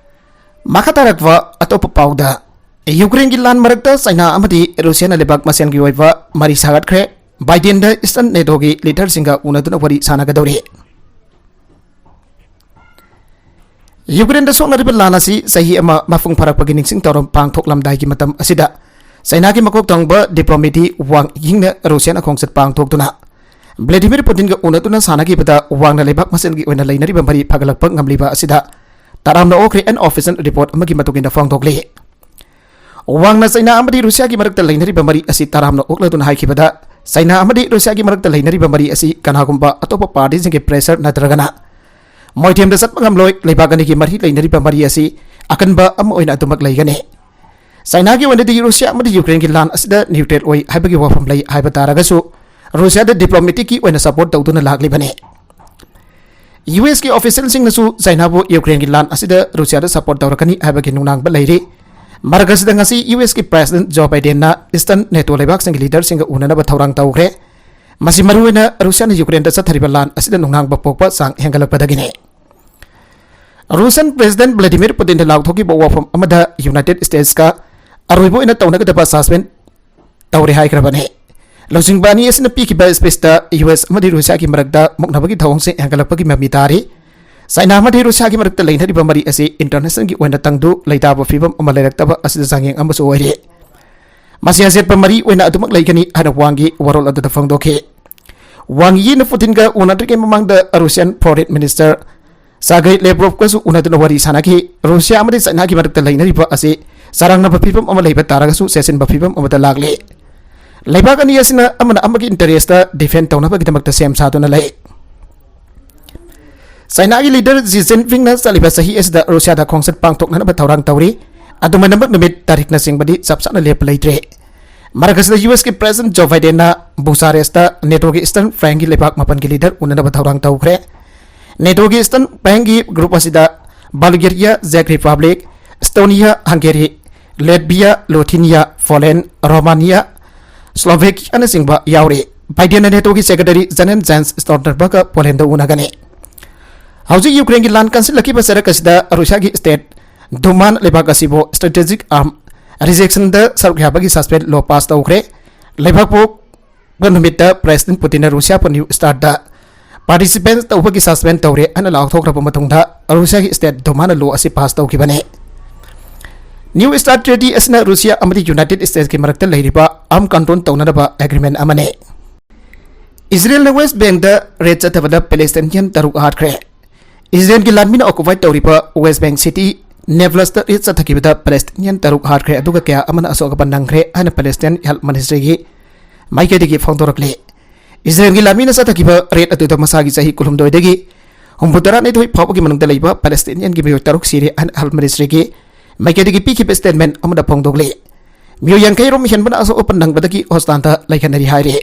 ꯃꯈꯥ ꯇꯥꯔꯛꯄ ꯑꯇꯣꯞꯄ ꯄꯥꯎꯗ, ꯌꯨꯀ꯭ꯔꯦꯟꯒꯤ ꯂꯥꯟ ꯃꯔꯛꯇ ꯆꯥꯏꯅꯥ ꯑꯃꯗꯤ ꯔꯨꯁꯤꯌꯥꯅ ꯂꯩꯕꯥꯛ ꯃꯁꯦꯜꯒꯤ ꯑꯣꯏꯕ ꯃꯔꯤ ꯁꯥꯒꯠꯈ꯭ꯔꯦ꯫ ꯕꯥꯏꯗꯦꯟꯗ ꯏꯁꯇꯔꯟ ꯅꯦꯇꯣꯒꯤ ꯂꯤꯗꯔꯁꯤꯡꯒ ꯎꯅꯗꯨꯅ ꯋꯥꯔꯤ ꯁꯥꯟꯅꯒꯗꯧꯔꯤ꯫ ꯌꯨꯀ꯭ꯔꯦꯟꯗ ꯁꯣꯛꯅꯔꯤꯕ ꯂꯥꯟ ꯑꯁꯤ ꯆꯍꯤ ꯑꯃ ꯃꯄꯨꯡ ꯐꯥꯔꯛꯄꯒꯤ ꯅꯤꯡꯁꯤꯡ ꯊꯧꯔꯝ ꯄꯥꯡꯊꯣꯛꯂꯝꯗꯥꯏꯒꯤ ꯃꯇꯝ ꯑꯁꯤꯗ ꯆꯥꯏꯅꯥꯒꯤ ꯃꯀꯣꯛ ꯊꯣꯡꯕ ꯗꯤꯄ꯭ꯂꯣꯃꯦꯠ ꯋꯥꯡ ꯌꯤꯡꯅ ꯔꯨꯁꯤꯌꯥꯅ ꯈꯣꯡꯆꯠ ꯄꯥꯡꯊꯣꯛꯇꯨꯅ ꯚ꯭ꯂꯦꯗꯤꯃꯤꯔ ꯄꯨꯇꯤꯟꯒ ꯎꯅꯗꯨꯅ ꯁꯥꯟꯅꯈꯤꯕꯗ ꯋꯥꯡꯅ ꯂꯩꯕꯥꯛ ꯃꯁꯦꯜꯒꯤ ꯑꯣꯏꯅ ꯂꯩꯅꯔꯤꯕ ꯃꯔꯤ ꯐꯒꯠꯂꯛꯄ ꯉꯝꯂꯤꯕ ꯑꯁꯤꯗ ꯇꯔꯥꯝꯅ ꯑꯣꯛꯈ꯭ꯔꯦ ꯑꯟ ꯑꯣꯐꯤꯁꯤꯌꯦꯜ ꯔꯤꯄꯣꯔꯠ ꯑꯃꯒꯤ ꯃꯇꯨꯡ ꯏꯟꯅ ꯐꯣꯡꯗꯣꯛꯂꯤ꯫ ꯋꯥꯡꯅ ꯆꯥꯏꯅꯥ ꯑꯃꯗꯤ ꯔꯨꯁꯤꯌꯥꯒꯤ ꯃꯔꯛꯇ ꯂꯩꯅꯔꯤꯕ ꯃꯔꯤ ꯑꯁꯤ ꯇꯔꯥꯝꯅ ꯑꯣꯛꯂꯗꯨꯅ ꯍꯥꯏꯈꯤꯕꯗ, ꯆꯥꯏꯅꯥ ꯑꯃꯗꯤ ꯔꯨꯁꯤꯌꯥꯒꯤ ꯃꯔꯛꯇ ꯂꯩꯅꯔꯤꯕ ꯃꯔꯤ ꯑꯁꯤ ꯀꯅꯥꯒꯨꯝꯕ ꯑꯇꯣꯞꯄ ꯄꯥꯔꯇꯤꯁꯤꯡꯒꯤ ꯄ꯭ꯔꯦꯁꯔ ꯅꯠꯇ꯭ꯔꯒꯅ ꯃꯣꯏꯊꯦꯝꯗ ꯆꯠꯄ ꯉꯝꯂꯣꯏ꯫ ꯂꯩꯕꯥꯛ ꯑꯅꯤꯒꯤ ꯃꯔꯤ ꯂꯩꯅꯔꯤꯕ ꯃꯔꯤ ꯑꯁꯤ ꯑꯀꯟꯕ ꯑꯃ ꯑꯣꯏꯅ ꯑꯗꯨꯃꯛ ꯂꯩꯒꯅꯤ꯫ ꯆꯥꯏꯅꯥꯒꯤ ꯑꯣꯏꯅꯗꯤ ꯔꯨꯁꯤꯌꯥ ꯑꯃꯗꯤ ꯌꯨꯀ꯭ꯔꯦꯟꯒꯤ ꯂꯥꯟ ꯑꯁꯤꯗ ꯅ꯭ꯌꯨꯇ꯭ꯔꯦꯜ ꯑꯣꯏ ꯍꯥꯏꯕꯒꯤ ꯋꯥꯐꯝ ꯂꯩ ꯍꯥꯏꯕ ꯇꯥꯔꯒꯁꯨ, ꯔꯨꯁꯤꯌꯥꯗ ꯗꯤꯄ꯭ꯂꯣꯃꯦꯇꯤꯛꯀꯤ ꯑꯣꯏꯅ ꯁꯄꯣꯔꯠ ꯇꯧꯗꯨꯅ ꯂꯥꯛꯂꯤꯕꯅꯤ꯫ ꯌꯨ ꯑꯦꯁꯀꯤ ꯑꯣꯐꯤꯁꯤꯌꯦꯜꯁꯤꯡꯅꯁꯨ ꯆꯥꯏꯅꯥꯕꯨ ꯌꯨꯀ꯭ꯔꯦꯟꯒꯤ ꯂꯥꯟ ꯑꯁꯤꯗ ꯔꯨꯁꯤꯌꯥꯗ ꯁꯄꯣꯔꯠ ꯇꯧꯔꯛꯀꯅꯤ ꯍꯥꯏꯕꯒꯤ ꯅꯨꯡꯅꯥꯡꯕ ꯂꯩꯔꯤ꯫ ꯃꯔꯛ ꯑꯁꯤꯗ ꯉꯁꯤ ꯌꯨ ꯑꯦꯁꯀꯤ ꯄ꯭ꯔꯦꯁꯤꯗꯦꯟꯠ ꯖꯣ ꯕꯥꯏꯗꯦꯟꯅ ꯏꯁꯇꯔꯟ ꯅꯦꯇꯣ ꯂꯩꯕꯥꯛꯁꯤꯡꯒꯤ ꯂꯤꯗꯔꯁꯤꯡꯒ ꯎꯅꯅꯕ ꯊꯧꯔꯥꯡ ꯇꯧꯈ꯭ꯔꯦ꯫ ꯃꯁꯤ ꯃꯔꯨꯑꯣꯏꯅ ꯔꯨꯁꯤꯌꯥꯅ ꯌꯨꯀ꯭ꯔꯦꯟꯗ ꯆꯠꯊꯔꯤꯕ ꯂꯥꯟ ꯑꯁꯤꯗ ꯅꯨꯡꯅꯥꯡꯕ ꯄꯣꯛꯄ ꯆꯥꯡ ꯍꯦꯟꯒꯠꯂꯛꯄꯗꯒꯤꯅꯤ꯫ ꯔꯨꯁꯤꯌꯥꯟ ꯄ꯭ꯔꯦꯁꯤꯗꯦꯟꯠ ꯚ꯭ꯂꯥꯗꯤꯃꯤꯔ ꯄꯨꯇꯤꯟꯅ ꯂꯥꯎꯊꯣꯛꯈꯤꯕ ꯋꯥꯐꯝ ꯑꯃꯗ ꯌꯨꯅꯥꯏꯇꯦꯗ ꯁ꯭ꯇꯦꯠꯁꯀ ꯑꯔꯣꯏꯕ ꯑꯣꯏꯅ ꯇꯧꯅꯒꯗꯕ ꯁꯁꯄꯦꯟ ꯇꯧꯔꯦ ꯍꯥꯏꯈ꯭ꯔꯕꯅꯤ꯫ ꯂꯨꯆꯤꯡꯕ ꯑꯅꯤ ꯑꯁꯤꯅ ꯄꯤꯈꯤꯕ ꯁ꯭ꯄꯤꯆꯇ ꯌꯨ ꯑꯦꯁ ꯑꯃꯗꯤ ꯔꯨꯁꯤꯌꯥꯒꯤ ꯃꯔꯛꯇ ꯃꯨꯛꯅꯕꯒꯤ ꯊꯧꯑꯣꯡꯁꯦ ꯍꯦꯟꯒꯠꯂꯛꯄꯒꯤ ꯃꯃꯤ ꯇꯥꯔꯤ꯫ ꯆꯥꯏꯅꯥ ꯑꯃꯗꯤ ꯔꯨꯁꯤꯌꯥꯒꯤ ꯃꯔꯛꯇ ꯂꯩꯅꯔꯤꯕ ꯃꯔꯤ ꯑꯁꯤ ꯏꯟꯇꯔꯅꯦꯁꯅꯦꯜꯒꯤ ꯑꯣꯏꯅ ꯇꯪꯗꯨ ꯂꯩꯇꯥꯕ ꯐꯤꯕꯝ ꯑꯃ ꯂꯩꯔꯛꯇꯕ ꯑꯁꯤꯗ ꯆꯥꯡꯌꯦꯡ ꯑꯃꯁꯨ ꯑꯣꯏꯔꯤ꯫ ꯃꯁꯤ ꯑꯆꯦꯠꯄ ꯃꯔꯤ ꯑꯣꯏꯅ ꯑꯗꯨꯃꯛ ꯂꯩꯒꯅꯤ ꯍꯥꯏꯅ ꯋꯥꯡꯒꯤ ꯋꯥꯔꯣꯜ ꯑꯗꯨꯗ ꯐꯣꯡꯗꯣꯛꯈꯤ꯫ ꯋꯥꯡ ꯌꯤꯅ ꯄꯨꯇꯤꯟꯒ ꯎꯅꯗ꯭ꯔꯤꯉꯩ ꯃꯃꯥꯡꯗ ꯔꯨꯁꯤꯌꯥꯟ ꯐꯣꯔꯦꯟ ꯃꯤꯅꯤꯁꯇꯔ ꯁꯥꯒꯩ ꯂꯦꯕ꯭ꯔꯣꯞꯀꯁꯨ ꯎꯅꯗꯨꯅ ꯋꯥꯔꯤ ꯁꯥꯟꯅꯈꯤ꯫ ꯔꯨꯁꯤꯌꯥ ꯑꯃꯗꯤ ꯆꯥꯏꯅꯥꯒꯤ ꯃꯔꯛꯇ ꯂꯩꯅꯔꯤꯕ ꯑꯁꯤ ꯆꯔꯥꯡꯅꯕ ꯐꯤꯕꯝ ꯑꯃ ꯂꯩꯕ ꯇꯥꯔꯒꯁꯨ ꯆꯦꯁꯤꯟꯕ ꯐꯤꯕꯝ ꯑꯃꯗ ꯂꯥꯛꯂꯤ꯫ ꯂꯩꯕꯥꯛ ꯑꯅꯤ ꯑꯁꯤꯅ ꯑꯃꯅ ꯑꯃꯒꯤ ꯏꯟꯇꯔꯦꯁꯇ ꯗꯤꯐꯦꯟ ꯇꯧꯅꯕꯒꯤꯗꯃꯛꯇ ꯁꯦꯝ ꯁꯥꯗꯨꯅ ꯂꯩ꯫ ꯆꯥꯏꯅꯥꯒꯤ ꯂꯤꯗꯔ ꯖꯤ ꯖꯤꯟꯄꯤꯡꯅ ꯆꯠꯂꯤꯕ ꯆꯍꯤ ꯑꯁꯤꯗ ꯔꯨꯁꯤꯌꯥꯗ ꯈꯣꯡꯆꯠ ꯄꯥꯡꯊꯣꯛꯅꯅꯕ ꯊꯧꯔꯥꯡ ꯇꯧꯔꯤ꯫ ꯑꯗꯨꯃꯥꯏꯅꯃꯛ ꯅꯨꯃꯤꯠ ꯇꯥꯔꯤꯛꯅꯆꯤꯡꯕꯗꯤ ꯆꯞ ꯆꯥꯅ ꯂꯦꯞꯄ ꯂꯩꯇ꯭ꯔꯤ꯫ ꯃꯔꯛ ꯑꯁꯤꯗ ꯌꯨ ꯑꯦꯁꯀꯤ ꯄ꯭ꯔꯦꯁꯤꯗꯦꯟꯠ ꯖꯣ ꯕꯥꯏꯗꯦꯟꯅ ꯕꯨꯆꯥꯔꯦꯁꯇ ꯅꯦꯇꯣꯒꯤ ꯏꯁꯇꯔꯟ ꯐ꯭ꯂꯦꯡꯒꯤ ꯂꯩꯕꯥꯛ ꯃꯥꯄꯟꯒꯤ ꯂꯤꯗꯔ ꯎꯅꯅꯕ ꯊꯧꯔꯥꯡ ꯇꯧꯈ꯭ꯔꯦ꯫ ꯅꯦꯇꯣꯒꯤ ꯏꯁꯇꯔꯟ ꯐ꯭ꯂꯦꯡꯒꯤ ꯒ꯭ꯔꯨꯞ ꯑꯁꯤꯗ ꯕꯜꯒꯦꯔꯤꯌꯥ, ꯖꯦꯛ ꯔꯤꯄꯕ꯭ꯂꯤꯛ, ꯏꯁꯇꯣꯅꯤꯌꯥ, ꯍꯪꯒꯦꯔꯤ, ꯂꯦꯠꯚꯤꯌꯥ, ꯂꯣꯊꯤꯅꯤꯌꯥ, ꯄꯣꯂꯦꯟ, ꯔꯣꯃꯥꯅꯤꯌꯥ, ꯁ꯭ꯂꯣꯚꯦꯀꯤꯌꯥꯅꯆꯤꯡꯕ ꯌꯥꯎꯔꯤ꯫ ꯕꯥꯏꯗꯦꯟꯅ ꯅꯦꯇꯣꯒꯤ ꯁꯦꯀ꯭ꯔꯦꯇꯔꯤ ꯖꯦꯅꯦꯔꯦꯜ ꯖꯦꯟꯁ ꯁ꯭ꯇꯣꯜꯇꯟꯕꯔꯒ ꯄꯣꯂꯦꯟꯗ ꯎꯅꯒꯅꯤ꯫ ꯍꯧꯖꯤꯛ ꯌꯨꯀ꯭ꯔꯦꯟꯒꯤ ꯂꯥꯟ ꯀꯟꯁꯤꯜꯂꯛꯈꯤꯕ ꯆꯔꯛ ꯑꯁꯤꯗ ꯔꯨꯁꯤꯌꯥꯒꯤ ꯁ꯭ꯇꯦꯠ ꯗꯨꯃꯥꯟ ꯂꯩꯕꯥꯛ ꯑꯁꯤꯕꯨ ꯁ꯭ꯇ꯭ꯔꯦꯇꯦꯖꯤꯛ ꯑꯥꯔꯝ ꯔꯤꯖꯦꯛꯁꯟꯗ ꯁꯔꯨꯛ ꯌꯥꯕꯒꯤ ꯁꯁꯄꯦꯟ ꯂꯣ ꯄꯥꯁ ꯇꯧꯈ꯭ꯔꯦ꯫ ꯂꯩꯕꯥꯛꯄꯣꯛꯄ ꯅꯨꯃꯤꯠꯇ ꯄ꯭ꯔꯦꯁꯤꯗꯦꯟ ꯄꯨꯇꯤꯟꯅ ꯔꯨꯁꯤꯌꯥꯕꯨ ꯅ꯭ꯌꯨ ꯁ꯭ꯇꯥꯔꯠꯇ ꯄꯥꯔꯇꯤꯁꯤꯄꯦꯟ ꯇꯧꯕꯒꯤ ꯁꯁꯄꯦꯟ ꯇꯧꯔꯦ ꯍꯥꯏꯅ ꯂꯥꯎꯊꯣꯛꯈ꯭ꯔꯕ ꯃꯇꯨꯡꯗ ꯔꯨꯁꯤꯌꯥꯒꯤ ꯁ꯭ꯇꯦꯠ ꯗꯨꯃꯥꯅ ꯂꯣ ꯑꯁꯤ ꯄꯥꯁ ꯇꯧꯈꯤꯕꯅꯤ꯫ ꯅ꯭ꯌꯨ ꯁ꯭ꯇꯥꯔꯠ ꯇ꯭ꯔꯤꯇꯤ ꯑꯁꯤꯅ ꯔꯨꯁꯤꯌꯥ ꯑꯃꯗꯤ ꯌꯨꯅꯥꯏꯇꯦꯗ ꯁ꯭ꯇꯦꯠꯁꯀꯤ ꯃꯔꯛꯇ ꯂꯩꯔꯤꯕ ꯑꯥꯔꯝ ꯀꯟꯇ꯭ꯔꯣꯜ ꯇꯧꯅꯅꯕ ꯑꯦꯒ꯭ꯔꯤꯃꯦꯟ ꯑꯃꯅꯤ꯫ ꯏꯖꯔꯦꯜꯅ ꯋꯦꯁ ꯕꯦꯡꯗ ꯔꯦꯗ ꯆꯠꯊꯕꯗ ꯄꯦꯂꯦꯁꯇꯥꯏꯅꯤꯌꯟ ꯇꯔꯨꯛ ꯍꯥꯠꯈ꯭ꯔꯦ꯫ ꯏꯖꯔꯦꯜꯒꯤ ꯂꯥꯟꯃꯤꯅ ꯑꯣꯀꯨꯄꯥꯏ ꯇꯧꯔꯤꯕ ꯋꯦꯁ ꯕꯦꯡ ꯁꯤꯇꯤ ꯅꯦꯕ꯭ꯂꯁꯇ ꯔꯦꯗ ꯆꯠꯊꯈꯤꯕꯗ ꯄꯦꯂꯦꯁꯇꯥꯏꯅꯤꯌꯟ ꯇꯔꯨꯛ ꯍꯥꯠꯈ꯭ꯔꯦ, ꯑꯗꯨꯒ ꯀꯌꯥ ꯑꯃꯅ ꯑꯁꯣꯛ ꯑꯄꯟ ꯅꯪꯈ꯭ꯔꯦ ꯍꯥꯏꯅ ꯄꯦꯂꯦꯁꯇꯥꯏꯟ ꯍꯦꯜꯊ ꯃꯤꯅꯤꯁꯇ꯭ꯔꯤꯒꯤ ꯃꯥꯏꯀꯩꯗꯒꯤ ꯐꯣꯡꯗꯣꯔꯛꯂꯤ꯫ ꯏꯖꯔꯦꯜꯒꯤ ꯂꯥꯟꯃꯤꯅ ꯆꯠꯊꯈꯤꯕ ꯔꯦꯗ ꯑꯗꯨꯗ ꯃꯁꯥꯒꯤ ꯆꯍꯤ ꯀꯨꯟꯍꯨꯝꯗꯣꯏꯗꯒꯤ ꯍꯨꯝꯐꯨ ꯇꯔꯥꯅꯤꯊꯣꯏ ꯐꯥꯎꯕꯒꯤ ꯃꯅꯨꯡꯗ ꯂꯩꯕ ꯄꯦꯂꯦꯁꯇꯥꯏꯅꯤꯌꯟꯒꯤ ꯃꯤꯑꯣꯏ ꯇꯔꯨꯛ ꯁꯤꯔꯦ ꯍꯥꯏꯅ ꯍꯦꯜꯊ ꯃꯤꯅꯤꯁꯇ꯭ꯔꯤꯒꯤ ꯃꯥꯏꯀꯩꯗꯒꯤ ꯄꯤꯈꯤꯕ ꯁ꯭ꯇꯦꯠꯃꯦꯟ ꯑꯃꯗ ꯐꯣꯡꯗꯣꯛꯂꯤ꯫ ꯃꯤꯑꯣꯏ ꯌꯥꯡꯈꯩ ꯔꯣꯝ ꯍꯦꯟꯕꯅ ꯑꯁꯣꯛ ꯑꯄꯟ ꯅꯪꯕꯗꯒꯤ ꯍꯣꯁꯄꯤꯇꯥꯜꯗ ꯂꯩꯈꯠꯅꯔꯤ ꯍꯥꯏꯔꯤ꯫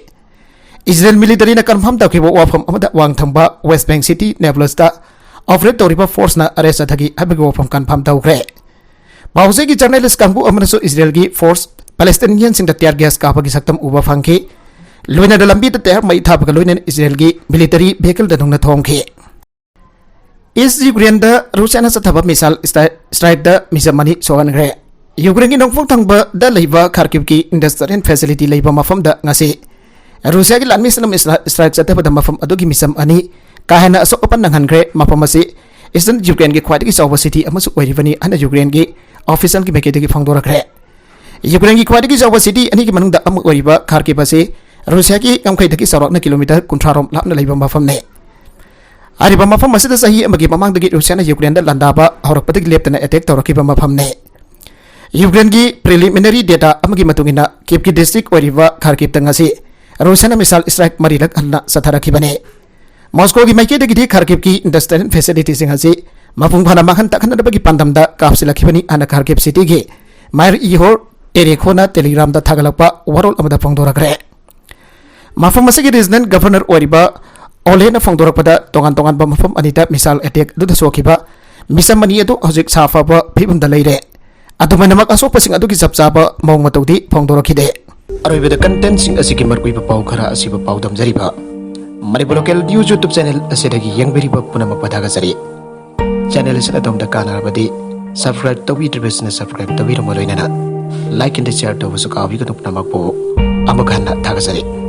ꯏꯖꯔꯦꯜ ꯃꯤꯂꯤꯇꯔꯤꯅ ꯀꯟꯐꯥꯔꯝ ꯇꯧꯈꯤꯕ ꯋꯥꯐꯝ ꯑꯃꯗ ꯋꯥꯡ ꯊꯪꯕ ꯋꯦꯁ ꯕꯦꯡ ꯁꯤꯇꯤ ꯅꯦꯕ꯭ꯂꯁꯇ ꯑꯣꯄꯔꯦꯠ ꯇꯧꯔꯤꯕ ꯐꯣꯔꯁꯅ ꯑꯔꯦꯁ ꯆꯠꯊꯈꯤ ꯍꯥꯏꯕꯒꯤ ꯋꯥꯐꯝ ꯀꯟꯐꯥꯔꯝ ꯇꯧꯈ꯭ꯔꯦ꯫ ꯄꯥꯎꯆꯦꯒꯤ ꯖꯔꯅꯦꯂꯤꯁ ꯀꯥꯡꯕꯨ ꯑꯃꯅꯁꯨ ꯏꯖꯔꯦꯜꯒꯤ ꯐꯣꯔꯁ ꯄꯦꯂꯦꯁꯇꯤꯅꯤꯌꯟꯁꯤꯡꯗ ꯇꯤꯌꯔ ꯒ꯭ꯌꯥꯁ ꯀꯥꯞꯄꯒꯤ ꯁꯛꯇꯝ ꯎꯕ ꯐꯪꯈꯤ꯫ ꯂꯣꯏꯅꯅ ꯂꯝꯕꯤꯗ ꯇꯌꯥꯔ ꯃꯩ ꯊꯥꯕꯒ ꯂꯣꯏꯅꯅ ꯏꯖꯔꯦꯜꯒꯤ ꯃꯤꯂꯤꯇꯔꯤ ꯚꯦꯍꯤꯀꯜꯗ ꯅꯨꯡꯅ ꯊꯣꯝꯈꯤ꯫ ꯏꯁ ꯌꯨꯀ꯭ꯔꯦꯟꯗ ꯔꯨꯁꯤꯌꯥꯅ ꯆꯠꯊꯕ ꯃꯤꯁꯥꯏꯜ ꯁ꯭ꯇ꯭ꯔꯥꯏ-, ꯁ꯭ꯇ꯭ꯔꯥꯏꯛꯇ ꯃꯤꯁꯝ ꯑꯅꯤ ꯁꯣꯛꯍꯟꯈ꯭ꯔꯦ꯫ ꯌꯨꯀ꯭ꯔꯦꯟꯒꯤ ꯅꯣꯡꯄꯣꯛ ꯊꯪꯕꯗ ꯂꯩꯕ ꯈꯥꯔꯀꯤꯚꯀꯤ ꯏꯟꯗꯁꯇ꯭ꯔꯤꯌꯦꯜ ꯐꯦꯁꯤꯂꯤꯇꯤ ꯂꯩꯕ ꯃꯐꯝꯗ ꯉꯁꯤ ꯔꯨꯁꯤꯌꯥꯒꯤ ꯂꯥꯟꯃꯤꯁꯤꯡꯅ ꯃꯤꯁ-, ꯁ꯭ꯇ꯭ꯔꯥꯏꯛ ꯆꯠꯊꯕꯗ ꯃꯐꯝ ꯑꯗꯨꯒꯤ ꯃꯤꯁꯝ ꯑꯅꯤ ꯀꯥ ꯍꯦꯟꯅ ꯑꯁꯣꯛ ꯑꯄꯟ ꯅꯪꯍꯟꯈ꯭ꯔꯦ꯫ ꯃꯐꯝ ꯑꯁꯤ ꯏꯁꯇꯔꯟ ꯌꯨꯀ꯭ꯔꯦꯟꯒꯤ ꯈ꯭ꯋꯥꯏꯗꯒꯤ ꯆꯥꯎꯕ ꯁꯤꯇꯤ ꯑꯃꯁꯨ ꯑꯣꯏꯔꯤꯕꯅꯤ ꯍꯥꯏꯅ ꯌꯨꯀ꯭ꯔꯦꯟꯒꯤ ꯑꯣꯐꯤꯁꯤꯌꯦꯜꯒꯤ ꯃꯥꯏꯀꯩꯗꯒꯤ ꯐꯣꯡꯗꯣꯔꯛꯈ꯭ꯔꯦ꯫ ꯌꯨꯀ꯭ꯔꯦꯟꯒꯤ ꯈ꯭ꯋꯥꯏꯗꯒꯤ ꯆꯥꯎꯕ ꯁꯤꯇꯤ ꯑꯅꯤꯒꯤ ꯃꯅꯨꯡꯗ ꯑꯃ ꯑꯣꯏꯔꯤꯕ ꯈꯥꯔꯀꯤꯚ ꯑꯁꯤ ꯔꯨꯁꯤꯌꯥꯒꯤ ꯉꯝꯈꯩꯗꯒꯤ ꯆꯥꯎꯔꯥꯛꯅ ꯀꯤꯂꯣꯃꯤꯇꯔ ꯀꯨꯟꯊ꯭ꯔꯥ ꯔꯣꯝ ꯂꯥꯞꯅ ꯂꯩꯕ ꯃꯐꯝꯅꯤ꯫ ꯍꯥꯏꯔꯤꯕ ꯃꯐꯝ ꯑꯁꯤꯗ ꯆꯍꯤ ꯑꯃꯒꯤ ꯃꯃꯥꯡꯗꯒꯤ ꯔꯨꯁꯤꯌꯥꯅ ꯌꯨꯀ꯭ꯔꯦꯟꯗ ꯂꯥꯟꯗꯥꯕ ꯍꯧꯔꯛꯄꯗꯒꯤ ꯂꯦꯞꯇꯅ ꯑꯦꯇꯦꯛ ꯇꯧꯔꯛꯈꯤꯕ ꯃꯐꯝꯅꯤ꯫ ꯌꯨꯀ꯭ꯔꯦꯟꯒꯤ ꯄ꯭ꯔꯤꯂꯤꯃꯤꯅꯔꯤ ꯗꯦꯇꯥ ꯑꯃꯒꯤ ꯃꯇꯨꯡ ꯏꯟꯅ, ꯀꯤꯚꯀꯤ ꯗꯤꯁꯇ꯭ꯔꯤꯛ ꯑꯣꯏꯔꯤꯕ ꯈꯥꯔꯀꯤꯚꯇ ꯉꯁꯤ ꯔꯨꯁꯤꯌꯥꯅ ꯃꯤꯁꯥꯏꯜ ꯁ꯭ꯇ꯭ꯔꯥꯏꯛ ꯃꯔꯤꯔꯛ ꯍꯟꯅ ꯆꯠꯊꯔꯛꯈꯤꯕꯅꯤ꯫ ꯃꯣꯁꯀꯣꯒꯤ ꯃꯥꯏꯀꯩꯗꯒꯤꯗꯤ ꯈꯥꯔꯀꯤꯚꯀꯤ ꯏꯟꯗꯁꯇ꯭ꯔꯤꯌꯦꯜ ꯐꯦꯁꯤꯂꯤꯇꯤꯁꯤꯡ ꯑꯁꯤ ꯃꯄꯨꯡ ꯐꯥꯅ ꯃꯥꯡꯍꯟ ꯇꯥꯛꯍꯟꯅꯕꯒꯤ ꯄꯥꯟꯗꯝꯗ ꯀꯥꯞꯁꯤꯜꯂꯛꯈꯤꯕꯅꯤ ꯍꯥꯏꯅ ꯈꯥꯔꯀꯤꯚ ꯁꯤꯇꯤꯒꯤ ꯃꯦꯌꯔ ꯏꯍꯣꯔ ꯇꯦꯔꯦꯈꯣꯅ ꯇꯦꯂꯤꯒ꯭ꯔꯥꯝꯗ ꯊꯥꯒꯠꯂꯛꯄ ꯋꯥꯔꯣꯜ ꯑꯃꯗ ꯐꯣꯡꯗꯣꯔꯛꯈ꯭ꯔꯦ꯫ ꯃꯐꯝ ꯑꯁꯤꯒꯤ ꯔꯤꯖꯅꯦꯜ ꯒꯚꯔꯅꯔ ꯑꯣꯏꯔꯤꯕ ꯑꯣꯂꯦꯅ ꯐꯣꯡꯗꯣꯔꯛꯄꯗ, ꯇꯣꯉꯥꯟ ꯇꯣꯉꯥꯟꯕ ꯃꯐꯝ ꯑꯅꯤꯗ ꯃꯤꯁꯥꯏꯜ ꯑꯦꯇꯦꯛ ꯑꯗꯨꯗ ꯁꯣꯛꯈꯤꯕ ꯃꯤꯁꯝ ꯑꯅꯤ ꯑꯗꯨ ꯍꯧꯖꯤꯛ ꯁꯥꯐꯕ ꯐꯤꯕꯝꯗ ꯂꯩꯔꯦ꯫ ꯑꯗꯨꯃꯥꯏꯅꯃꯛ, ꯑꯁꯣꯛꯄꯁꯤꯡ ꯑꯗꯨꯒꯤ ꯆꯞ ꯆꯥꯕ ꯃꯑꯣꯡ ꯃꯇꯧꯗꯤ ꯐꯣꯡꯗꯣꯔꯛꯈꯤꯗꯦ꯫ ꯑꯔꯣꯏꯕꯗ ꯀꯟꯇꯦꯟꯠꯁꯤꯡ ꯑꯁꯤꯒꯤ ꯃꯔꯨꯑꯣꯏꯕ ꯄꯥꯎ ꯈꯔ ꯑꯁꯤꯕꯨ ꯄꯥꯎꯗꯝꯖꯔꯤꯕ Manipur local news YouTube channel ꯑꯁꯤꯗꯒꯤ ꯌꯦꯡꯕꯤꯔꯤꯕ ꯄꯨꯝꯅꯃꯛꯄꯨ ꯊꯥꯒꯠꯆꯔꯤ꯫ ꯆꯦꯅꯦꯜ ꯑꯁꯤꯅ ꯑꯗꯣꯝꯗ ꯀꯥꯟꯅꯔꯕꯗꯤ ꯁꯕꯁꯀ꯭ꯔꯥꯏꯕ ꯇꯧꯕꯤꯗ꯭ꯔꯤꯕꯁꯤꯡꯅ ꯁꯕꯁꯀ꯭ꯔꯥꯏꯕ ꯇꯧꯕꯤꯔꯝꯃꯨ, ꯂꯣꯏꯅꯅ Like and share ꯇꯧꯕꯁꯨ ꯀꯥꯎꯕꯤꯒꯅꯨ꯫ ꯄꯨꯝꯅꯃꯛꯄꯨ ꯑꯃꯨꯛ ꯍꯟꯅ ꯊꯥꯒꯠꯆꯔꯤ꯫